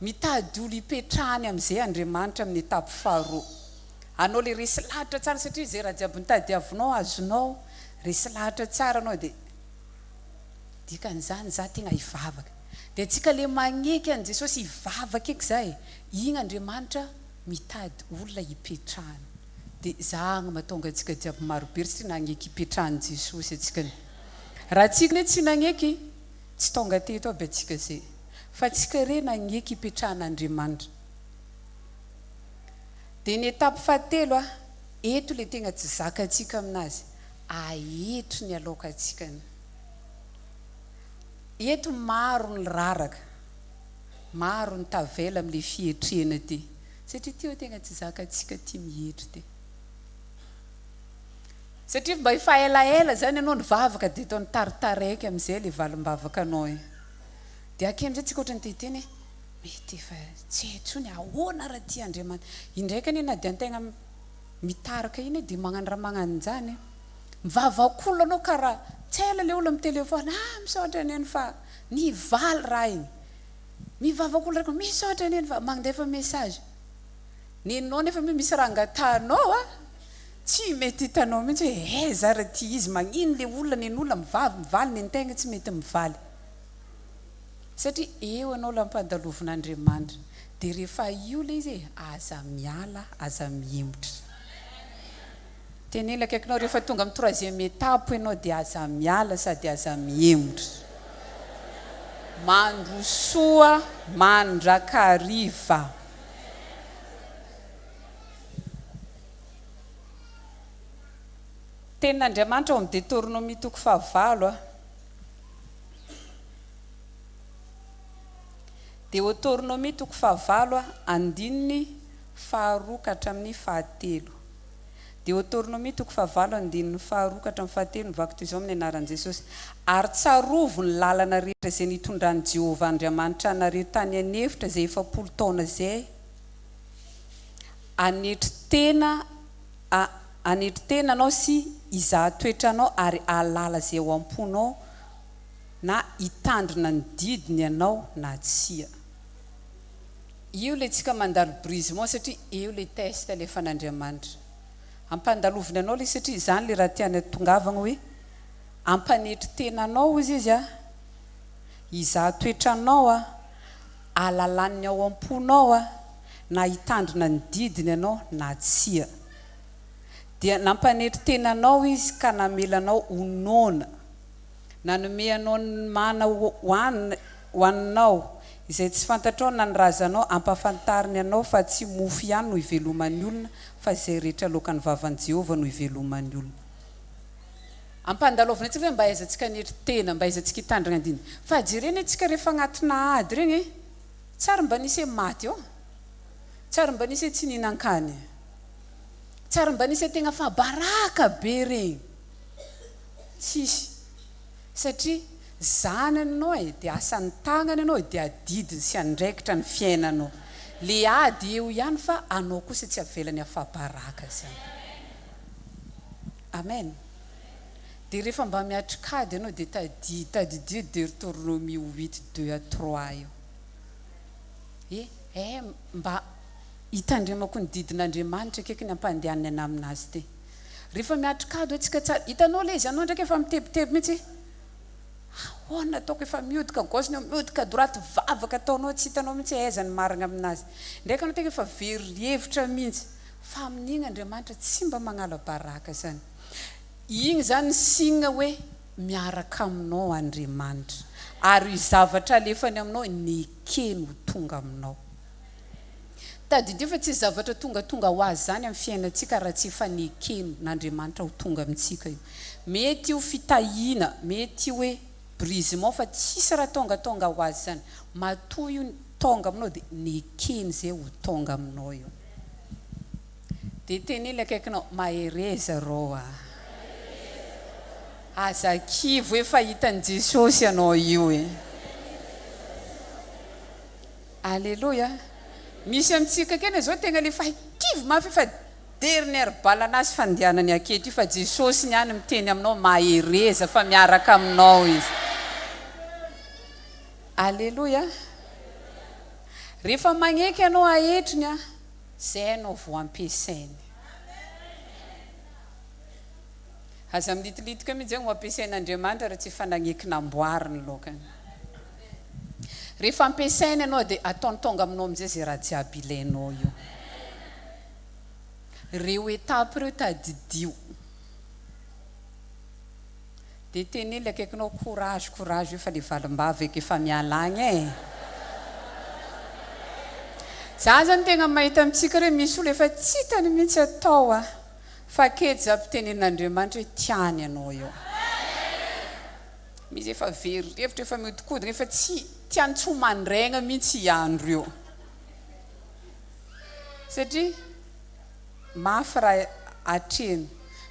Mitady olo hipetrahany amizay Andriamanitra amin'ny étape faharoa. Anao le resy lahatra tsara satria zay raha jiaby nitadiavinao azonao, resy lahatra tsara anao dia dikan'izany za tegna hivavaka. Dia antsika le magneky an'i Jesosy hivavaka eky za e, igny Andriamanitra mitady olona hipetrahany. Dia za agny mahatonga antsika jiaby marobe ry satria nagneky hipetrahan'i Jesosy antsika. Raha antsika anie tsy nagneky, tsy tonga teto aby antsika zay. Fa antsika re nagneky hipetrahan'Andriamanitra. Dia ny étape fahatelo a, eto le tegna tsy zakantsika aminazy, aetry ny alokantsika. Eto maro ny raraka, maro ny tavela amin'ilay fietrena ity, satria ity tegna tsy zakantsika ity mietry ity. Satria mba efa elaela zany ianao nivavaka dia ataony taritaraiky amin'izay ilay valim-bavakanao iny. Dia aky amin'izay tsika ohatran'ny te hiteny hoe mety efa tsy hay intsony ahoana raha tia Andriamanitra. Indraiky anie na dia antegna mitarika iny dia magnano raha magnano an'izany. Mivavak'olona anao karaha tsy ela le olona mi-telephone ah misaotra neny fa nivaly raha igny, mivavak'olona raiky misaotra neny fa mandefa message, neninao nefa misy raha angatahanao ah tsy mety hitanao mintsy hoe aiza ary ty izy magnino le olona nen'olona mivavy mivaly nentegna tsy mety mivaly satria eo anao lampandalovin'Andriamanitra de rehefa io le izy e aza miala aza mihemotra. Teneno akaikinao rehefa tonga amin'ny troisième étape ianao dia aza miala sady aza mihemotra. Mandrosoa mandrakariva. Tenin'Andriamanitra ao amin'ny Detornomia toko fahavalo a. Deotornomia toko fahavalo andininy faharoa ka hatramin'ny fahatelo. Deotornomia toko fahavalo andininy faharoa ka hatramin'ny fahatelo mivaky toy izao amin'ny anaran'i Jesosy, Ary tsarovy ny lalana rehetra izay nitondran'i Jehovah Andriamanitra anareo tany an'efitra izay 40 taona izay, hanetry tena hanetry tena anao sy hizaha toetra anao ary hahalala izay ao am-ponao na hitandrina ny didiny ianao na tsia. Io ilay tsika mandalo brisement satria eo ilay test alefan'Andriamanitra. Ampandaloviny anao ilay satria izany ilay raha tiany atongavagna hoe ampanetry tena anao hozy izy a, hizaha toetra anao a, ahalalany ny ao am-ponao a, na hitandrina ny didiny ianao na tsia. Dia nampanetry tena anao izy ka namela anao ho noana. Nanome anao ny mana hohaninao, izay tsy fantatrao na ny razanao, ampahafantariny anao fa tsy mofo ihany no iveloman'ny olona, fa izay rehetra aloakan'ny vavan'i Jehovah no iveloman'ny olona. Ampandalovina antsika ve mba ahaizantsika hanetry tena, mba ahaizantsika hitandrina andininy. Fa jerena antsika rehefa agnatina ady regny e, tsy ary mba nisy hoe maty eo, tsy ary mba nisy hoe tsy nihinan-kany, tsy ary mba nisy hoe tegna fa baraka be regny. Tsisy. Satria zanany ianao e, dia asan'ny tagnany ianao e, dia adidiny sy andraikitra ny fiainanao. Le ady eo ihany fa anao kosa tsy avelany afabaraka zany. Amen. Dia rehefa mba miatrik'ady ianao dia tadidio, tadidio Deuteronomie huit deux à trois io. E, eh, mba hitandremako ny didin'Andriamanitra akaiky ny ampandehaniny anah aminazy ty. Rehefa miatrik'ady hoe tsika tsara, hitanao ilay izy, anao ndraiky efa mitebiteby mihitsy hoe ahoana ataoko, efa mihodika gauche ny mihodika droite, vavaka ataonao tsy hitanao mihitsy hoe aiza ny marina aminazy. Ndraiky anao tegna efa very hevitra mihitsy, fa amin'igny Andriamanitra tsy mba magnala baraka zany. Igny zany ny signe hoe miaraka aminao Andriamanitra, ary io zavatra alefany aminao nekeny ho tonga aminao. Tadidio fa tsisy zavatra tongatonga ho azy izany amin'ny fiainantsika raha tsy efa neken n'Andriamanitra ho tonga amintsika io. Mety io fitahiana, mety io hoe brisement fa tsisy raha tongatonga ho azy izany. Matoa io tonga aminao dia nekeny izay ho tonga aminao io. Dia teneno ilay akaikinao, mahereza rô a! Aza kivy hoe fa hitan'i Jesosy ianao io e! Aleloia! Misy amintsika kena zao tegna le fa kivy mafy efa dernière balle anazy fandehanany aketo io fa Jesosy niany miteny aminao mahereza fa miaraka aminao izy. Aleloia! Rehefa magneky anao ahetriny a, zay anao vao ampiasainy. Aza militilitika mihitsy zegny ho ampiasain'Andriamanitra raha tsy efa nagneky namboariny lokany. Rehefa ampiasaina ianao dia ataony tonga aminao amin'izay izay raha jiaby ilainao io. Ireo étapes ireo tadidio. Dia teneno ilay akaikinao courage courage io fa ilay valim-bava eky efa miala agny e. Za zany tegna mahita amintsika ireo misy olo efa tsy hitany mihitsy atao a. Fa ketsa ampitenenin'Andriamanitra hoe tiany ianao io. Misy efa very hevitra, efa mihodinkodina, efa tsy tiany tsy ho mandraigna mihitsy i andro io. Satria mafy raha atrehina.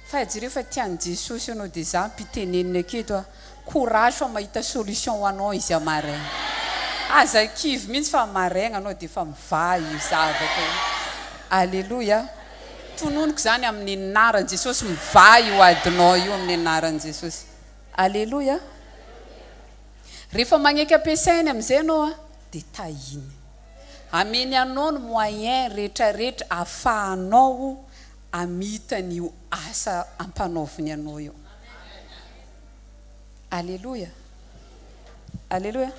Fa jereo fa tian'i Jesosy ianao dia za ampiteneniny aketo a, courage fa mahita solution ho anao izy amaraigna. Aza kivy mihitsy fa amaraigna anao dia efa mivaha io zavatra io. Aleloia. Tononiko izany amin'ny anaran'i Jesosy, mivaha io adinao io amin'ny anaran'i Jesosy. Aleloia! Rehefa magneky ampiasainy amin'izay ianao an, dia tahiny. Ameny anao ny moyen rehetrarehetra ahafahanao hamita an'io asa ampanaoviny anao io. Aleloia! Aleloia!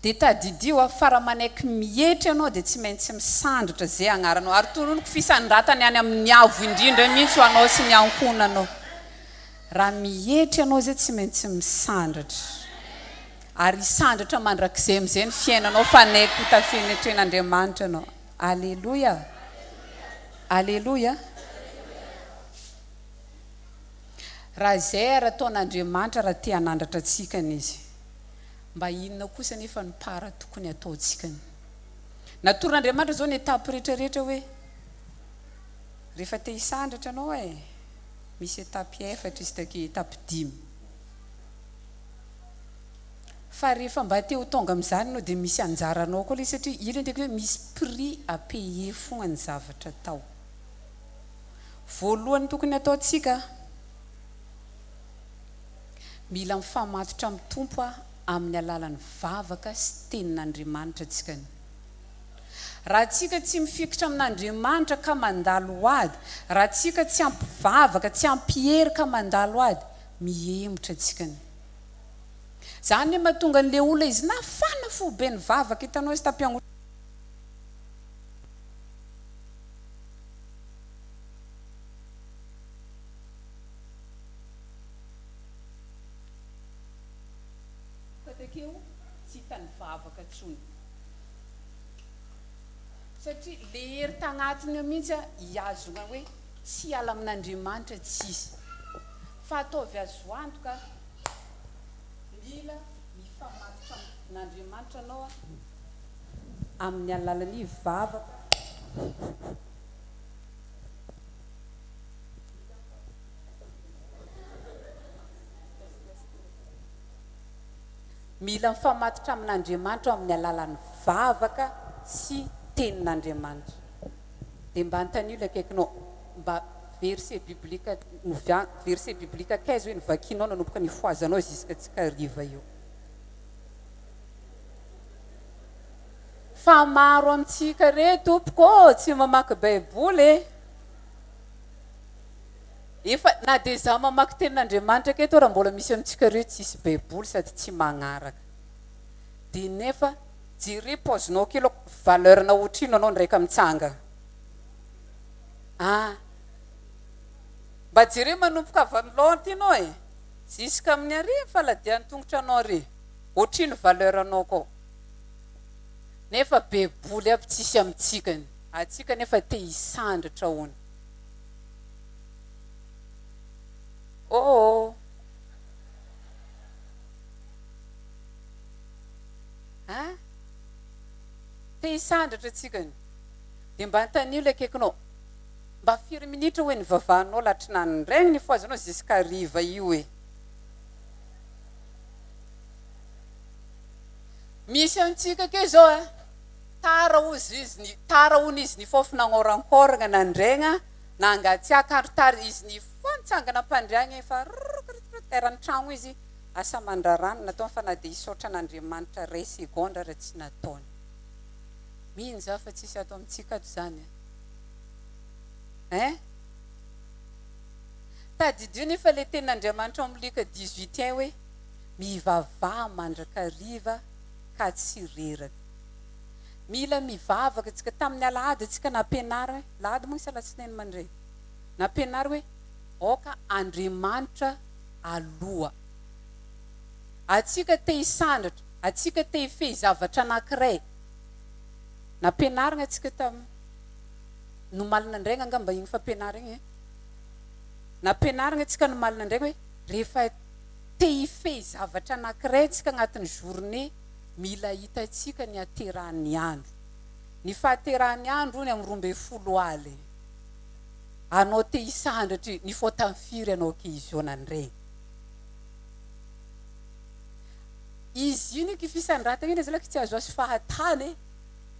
Dia tadidio a, fa raha manaiky mietry ianao dia tsy maintsy misandratra izay agnaranao. Ary tononiko fisandratany any amin'ny avo indrindra mihitsy ho anao sy ny ankohonanao. Raha mietry ianao izay tsy maintsy misandratra. Ary hisandratra mandrakizay amin'izay ny fiainanao fa hanaiky ho tafenetren'Andriamanitra ianao. Aleloia! Aleloia! Raha izay ary ataon'Andriamanitra raha te hanandratra antsika Izy. Mba inona kosa anefa no part tokony ataontsika? Natoron'Andriamanitra izao ny étape rehetra rehetra hoe rehefa te hisandratra anao e, misy étape efatra izy take, étape dimy. Fa rehefa mba te ho tonga amin'izany ianao dia misy anjaranao koa ilay izy satria io ilay teniko hoe misy prix à payer fogna ny zavatra atao. Voalohany tokony ataontsika, mila mifamatotra amin'ny Tompo amin'ny alalan'ny vavaka sy tenin'Andriamanitra tsika. Raha tsika tsy mifikitra amin'Andriamanitra ka mandalo ady, raha tsika tsy ampy vavaka, tsy ampy hery ka mandalo ady, mihemotra tsika. Zany anie mahatonga an'le olona izy nafana fo be nivavaka hitanao izy tampiangonana. Fa takeo tsy hita nivavaka tsony. Satria le hery tagnatiny ao mihitsy hihazona hoe tsy hiala amin'Andriamanitra tsisy. Fa ataovy azo antoka mila mifamatotra amin'Andriamanitra anao amin'ny alalan'ny vavaka. Mila mifamatotra amin'Andriamanitra amin'ny alalan'ny vavaka sy tenin'Andriamanitra. Dia mba anontanio ilay akaikinao, mba verset biblique novia, verset biblique kaiza hoe novakianao nanomboka nifohazanao jusqu'à tsika hariva io. Fa maro amintsika re tompoko ô tsy mamaky baiboly e! Efa na dia izaho mamaky tenin'Andriamanitra aketo ara mbola misy amintsika reo tsisy baiboly sady tsy magnaraka. Dia nefa jereo paozinao kely ao valeur nao otrino anao ndraika mitsanga ah. Mba jereo manomboka avy amin'ny aty anao e! Jusqu'à amin'ny ary faladian'ny tongotra anao ary otrino valeur anao kao. Nefa baiboly aby tsisy amintsika atsika nefa te hisandratra hono. Oh! Hein? Te hisandratra tsika ny. Dia mba antanio ilay akaikinao. Mba firy minitra hoe nivavahanao latrinany indray ny nifohazanao jusqu'à hariva io e. Misy antsika keo izao a, tara hozy izy ny, tara hono izy nifofo nagnorankoragna nandregna Nangatsiaka andro tary izy nifoha nitsangana am-pandriagna efa rrrkrrk eran'ny tragno izy, asa aman-drarano nataony fa na dia hisaotra an'Andriamanitra iray segondra ara tsy nataony. Mino za fa tsisy ato amintsika ato zany a! Hein? Tadidio nefa le tenin'Andriamanitra ao amin'ny Lioka 18 un hoe mivavaha mandrakariva ka tsy reraka. Mila mivavaka tsika. Tamin'ny alahady tsika nampianary hoe, alahady moa sa alatsinainy mandray? Nampianary hoe aoka Andriamanitra aloha. Atsika te hisandratra, atsika te hifehy zavatra anankiray. Nampianarina atsika tam nomalina ndraigna angamba igny fampianarana igny e. Nampianarina atsika nomalina ndraiky hoe rehefa te hifehy zavatra anankiray tsika agnatin'ny journée, Mila hitantsika ny haterahan'ny andro. Ny fahaterahan'ny andro hono amin'ny 12 aly. Anao te hisandratry ny faotan'ny firy anao ankizy nandregny. Izy io ny fisandratana iny zalaky tsy azoazo fahatany e!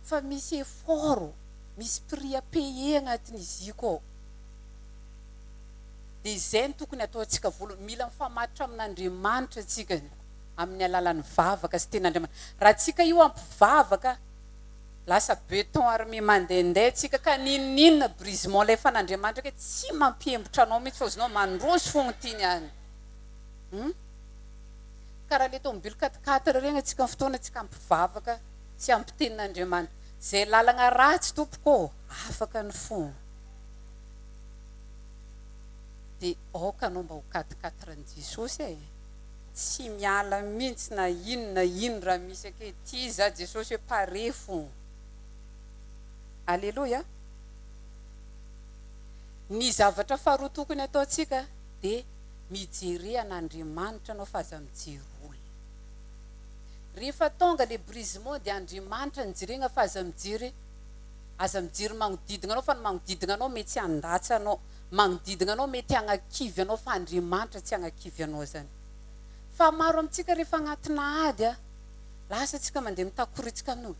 Fa misy effort, misy prix à payer agnatin'izy io koa. Dia izay no tokony ataontsika voalohany. Mila mifamatotra amin'Andriamanitra tsika. amin'ny alalan'ny vavaka sy tenin'Andriamanitra. Raha tsika io ampivavaka, lasa beton armé mandehandeha tsika ka n'inon'inona brisement alefan'Andriamanitra ke tsy mampiembotra anao mihitsy fa ozinao mandroso fogna tiany any. Hum? Karaha le tomobile quatre quatre regny atsika amin'ny fotoana tsika ampivavaka sy ampy tenin'Andriamanitra. Zay lalagna ratsy tompoko ô, afaka ny fo. Dia aoka anao mba ho quatre quatre an'i Jesosy e. Tsy miala mintsy na ino na ino raha misy ake ty za Jesosy hoe pare fo. Aleloia. Ny zavatra faharoa tokony ataontsika dia mijere an'Andriamanitra anao fa aza mijery olona. Rehefa tonga le brisement dia Andriamanitra no jerena fa aza mijery aza mijery magnodidina anao fa ny magnodidina anao mety handatsa anao, magnodidina anao mety hagnakivy anao fa Andriamanitra tsy hagnakivy anao zany. Fa maro amintsika rehefa agnatina ady a, lasa tsika mandeha mitakoritsika amin'olo,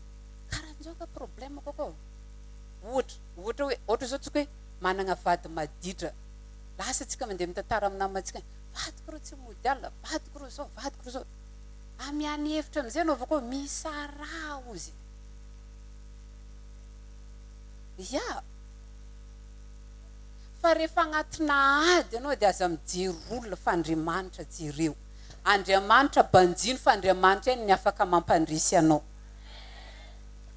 karan'izao ka problème-ko akao. Ohatra, ohatra hoe, ohatra zao tsika hoe managna vady maditra, lasa tsika mandeha mitantara amin'ny namantsika, vadiko rô tsy mody alina, vadiko rô zao, vadiko rô zao. Amiany hevitra amizay anao avy akao misaraha ozy. Ya. Fa rehefa agnatina ady ianao dia aza mijery olona fa Andriamanitra jereo. Andriamanitra banjino fa Andriamanitra ihany ny afaka mampandresy anao.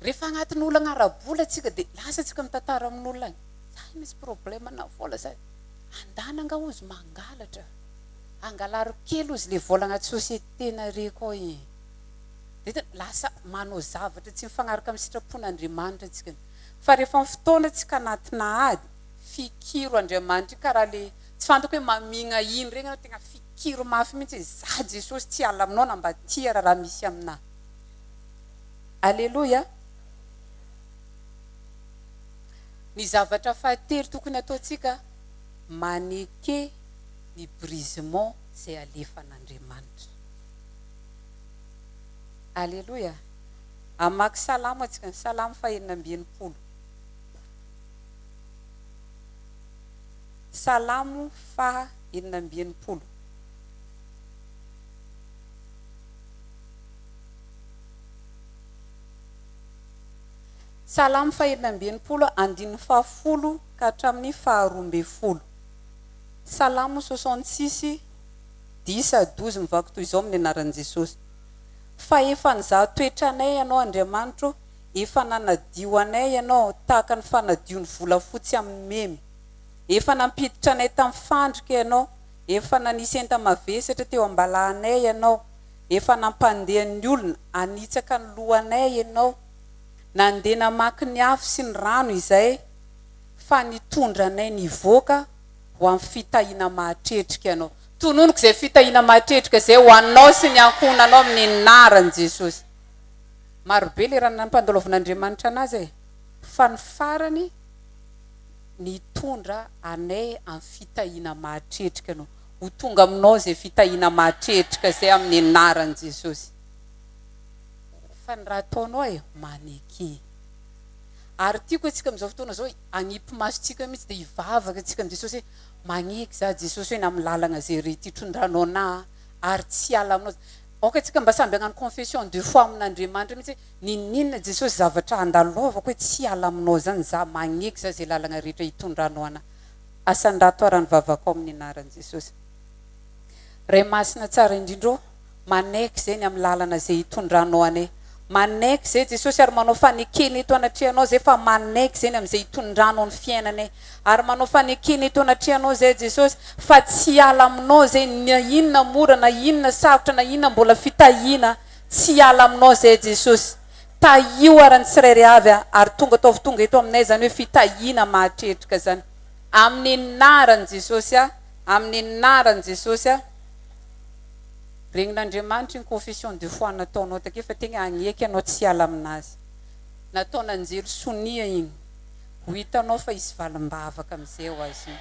Rehefa agnatina olagna ara-bola tsika dia lasa tsika mitantara amin'olona agny, za misy problème na vola za, andana nga ozy mangalatra. Angalaro kely ozy le vola agnaty société nareo kao igny. De hitanao, lasa manao zavatra tsy mifagnaraka amin'ny sitrapon'Andriamanitra antsika. Fa rehefa amin'ny fotoana tsika anatina ady, fikiro Andriamanitra io karaha le tsy fantako hoe mamigna ino regny anao tegna fikiro mafy mihitsy hoe za Jesosy tsy hiala aminao na mba tia raha misy aminah. Aleloia. Ny zavatra fahatelo tokony ataontsika, maneke ny brisement izay alefan'Andriamanitra. Aleloia! Hamaky salamo antsika, ny salamo faha-66. Salamo faha-66. Salamo faha-66, andininy fahafolo ka hatramin'ny faharoambinifolo. Salamo 66, dix à 12 mivaky toy izao amin'ny anaran'i Jesosy, Fa efa nizaha toetra anay Ianao, Andriamanitro, efa nanadio anay Ianao tahaka ny fanadio ny volafotsy amin'ny memy. Efa nampiditra anay tamin'ny fandrika Ianao, efa nanisy enta-mavesatra teo am-balahanay Ianao, efa nampandeha ny olona hanitsaka ny lohanay Ianao. Nandeha namaky ny afo sy ny rano izahay, fa nitondra anay nivoaka ho amin'ny fitahiana mahatretrika Ianao. Tononiko izay fitahiana mahatretrika izay ho anao sy ny ankohonanao amin'ny anaran'i Jesosy. Marobe le raha nampandalaovin'Andriamanitra anazy e! Fa ny farany nitondra anay amin'ny fitahiana mahatretrika Ianao. Ho tonga aminao izay fitahiana mahatretrika izay amin'ny anaran'i Jesosy. Fa ny raha ataonao e, maneke. Ary tiako antsika amin'izao fotoana izao hagnipy masontsika mihitsy dia hivavaka antsika amin'i Jesosy hoe magneky za Jesosy hoe na amin'ny lalagna izay re ty tondranao anah ary tsy hiala aminao za. Aoka antsika mba samby hagnano confession de foi amin'Andriamanitra mihitsy hoe n'inon'inona Jesosy zavatra andalovako hoe tsy hiala aminao zany za, magneky za izay lalagna rehetra hitondranao anah. Asandrato ara ny vavakao amin'ny anaran'i Jesosy. Ray Masina tsara indrindra ô, manaiky izay ny amin'ny lalana izay hitondranao anay. Manaiky izay Jesosy ary manao fanekena eto anatrehanao izay fa manaiky izay ny amin'izay hitondranao ny fiainanay. Ary manao fanekena eto anatrehanao izay Jesosy fa tsy hiala aminao izay na inona mora na inona sarotra na inona mbola fitahiana tsy hiala aminao izay Jesosy. Tahio ary ny tsirairay avy ary tonga ataovy tonga eto aminay izany hoe fitahiana mahatretrika izany. Amin'ny anaran'i Jesosy a. Amin'ny anaran'i Jesosy a. Regnin'Andriamanitra iny confession de foi nataonao take fa tegna hagneky anao tsy hiala aminazy. Nataon'anjely sonia igny. Ho hitanao fa hisy valim-bavaka amizay ho azy io.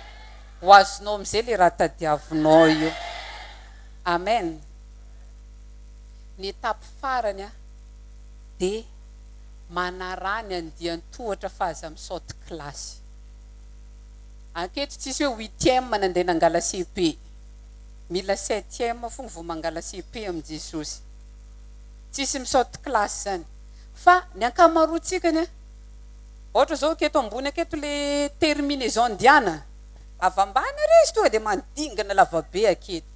Ho azonao amizay le raha tadiavinao io. Amen. Ny étape farany a de manaraha ny andian-tohatra fa aza misaoty kilasy. Anketo tsisy hoe huitième nandeha nangala cepe. Mila septième fogna vao mangala cepe amin'i Jesosy. Tsisy misaoty classe zany. Fa ny ankamaroantsika anie, ohatra zao aketo ambony aketo le terminaison Diana, avy ambany ary izy tonga dia mandingana lavabe aketo.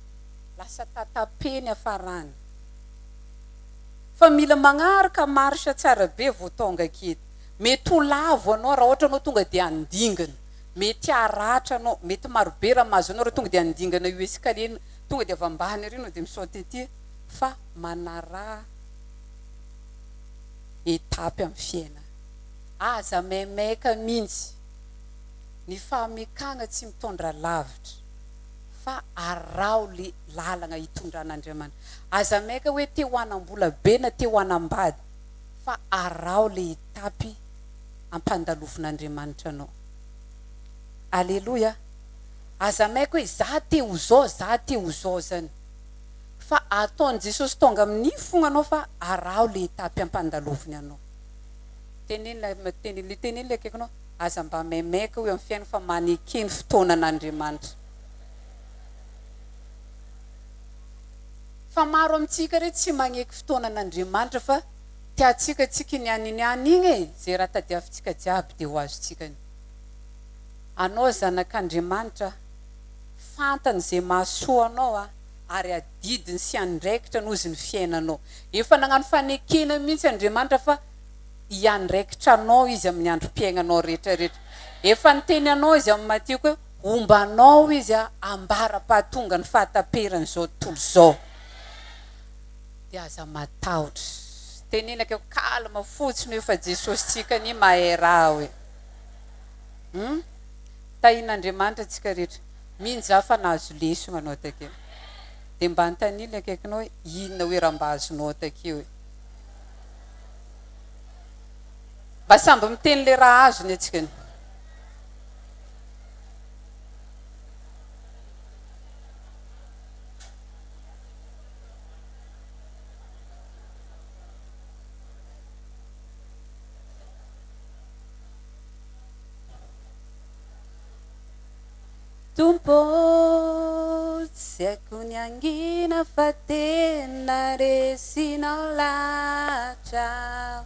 Lasa tatape ny hafarany. Fa mila magnaraka marche tsara be vao tonga aketo. Mety ho lavo anao raha ohatra anao tonga dia handingana. Mety haratra anao, mety marobe raha mahazo anao raha tonga dia handingana io escalier io, tonga dia avy ambany ary anao dia mi-sauter aty fa manaraha étape amin'ny fiainana. Aza maimaika mihitsy. Ny fahamekagna tsy mitondra lavitra. Fa araho le lalagna itondran'Andriamanitra. Aza maika hoe te ho hanam-bola be na te ho hanambady fa araho le etapy ampandalovin'Andriamanitra anao. Aleloia! Aza maika hoe za te ho zao, za te ho zao zany. Fa ataon'i Jesosy tonga amin'ny fogna anao fa araho le etapy ampandaloviny anao. Teneno le teneno le akaikinao, aza mba maimaika hoy amin'ny fiainana fa maneke ny fotoanan'Andriamanitra. Fa maro amintsika re tsy magneky fotoanan'Andriamanitra fa tiantsika tsika niany niany igny e, ze raha tadiavintsika jiaby de ho azontsika ny. Anao zanak'Andriamanitra, fantany ze mahasoa anao a, ary adidiny sy andraikitrany ozy ny fiainanao. Efa nagnano fanekena mihitsy Andriamanitra fa hiandraikitra anao Izy amin'ny androm-piaignanao rehetra rehetra. Efa niteny anao Izy amin'ny Matio koa hoe homba anao Izy ambara-pahatonga ny fahataperan'izao tontolo izao. Dia aza matahotra. Teneno akeo calme fotsiny hoe fa Jesosy-tsika anie mahay raha hoe. Hum? Tahin'Andriamanitra antsika rehetra. Mino za fa nahazo lesona anao takeo. Dia mba anontanio ilay akaikinao hoe inona hoe raha mba azonao takeo e. Mba samby miteny le raha azony atsika. Tompo ô, tsy haiko ny hangina fa tena resinao lahatra aho.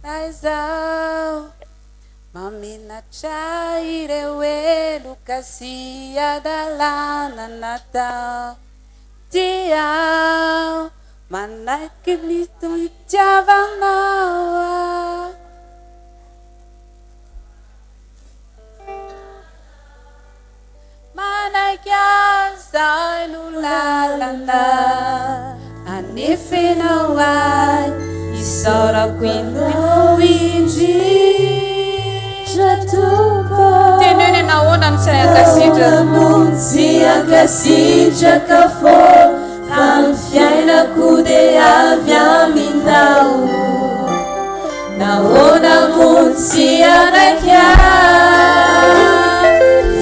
Na izaho mamenatra ireo heloka sy hadalana natao. Tia aho, manaiky ny fitiavanao aho. Manaiky azy izay no lalana anefenao ahy, isaorako Ianao indrindra Tompo. Teneno hoe nahoana no tsy hankasitraka. Nahoana no tsy hankasitraka foana fa ny fiainako dia avy aminao. Nahoana moa no tsy hanaiky ahy?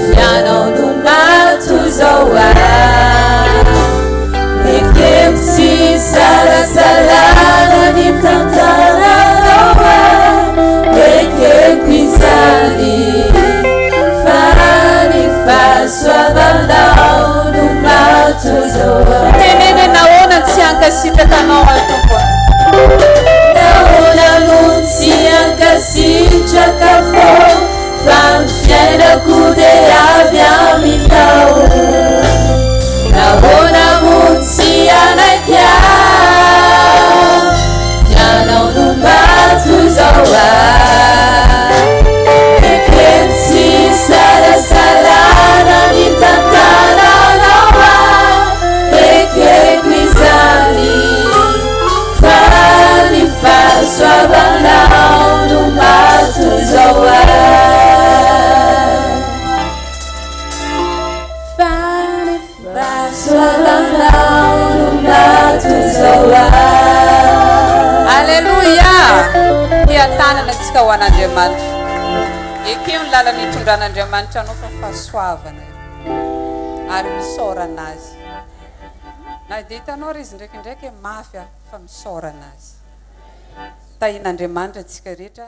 F'ianao no maty izao ahy. Ekeko tsy isalasalana ny fitantananao ahy. Ekeko izany fa ny fahasoavanao no maty izao ahy. Teneno hoe nahoana no tsy hankasitraka anao aho Tompo a. Nahoana no tsy hankasitraka foana fa ny fiainako dia avy aminao. Nahoana moa tsy hanaiky ahy? Ianao no mba toy izao ahy. Ekeko tsy isalasalana ny tantaranao ahy. Ekeko izany. Fa ny fahasoavanao no mahatonga izao ahy. Fa ny fahasoavanao no mahatonga izao ahy. Aleloia! Hiatanana antsika ho an'Andriamanitra. Ekeo ny lalana itondran'Andriamanitra anao fa fahasoavana io. Ary misaorana Azy. Na dia hitanao ary izy indraikindraiky mafy fa misaorana Azy. Tahin'Andriamanitra antsika rehetra.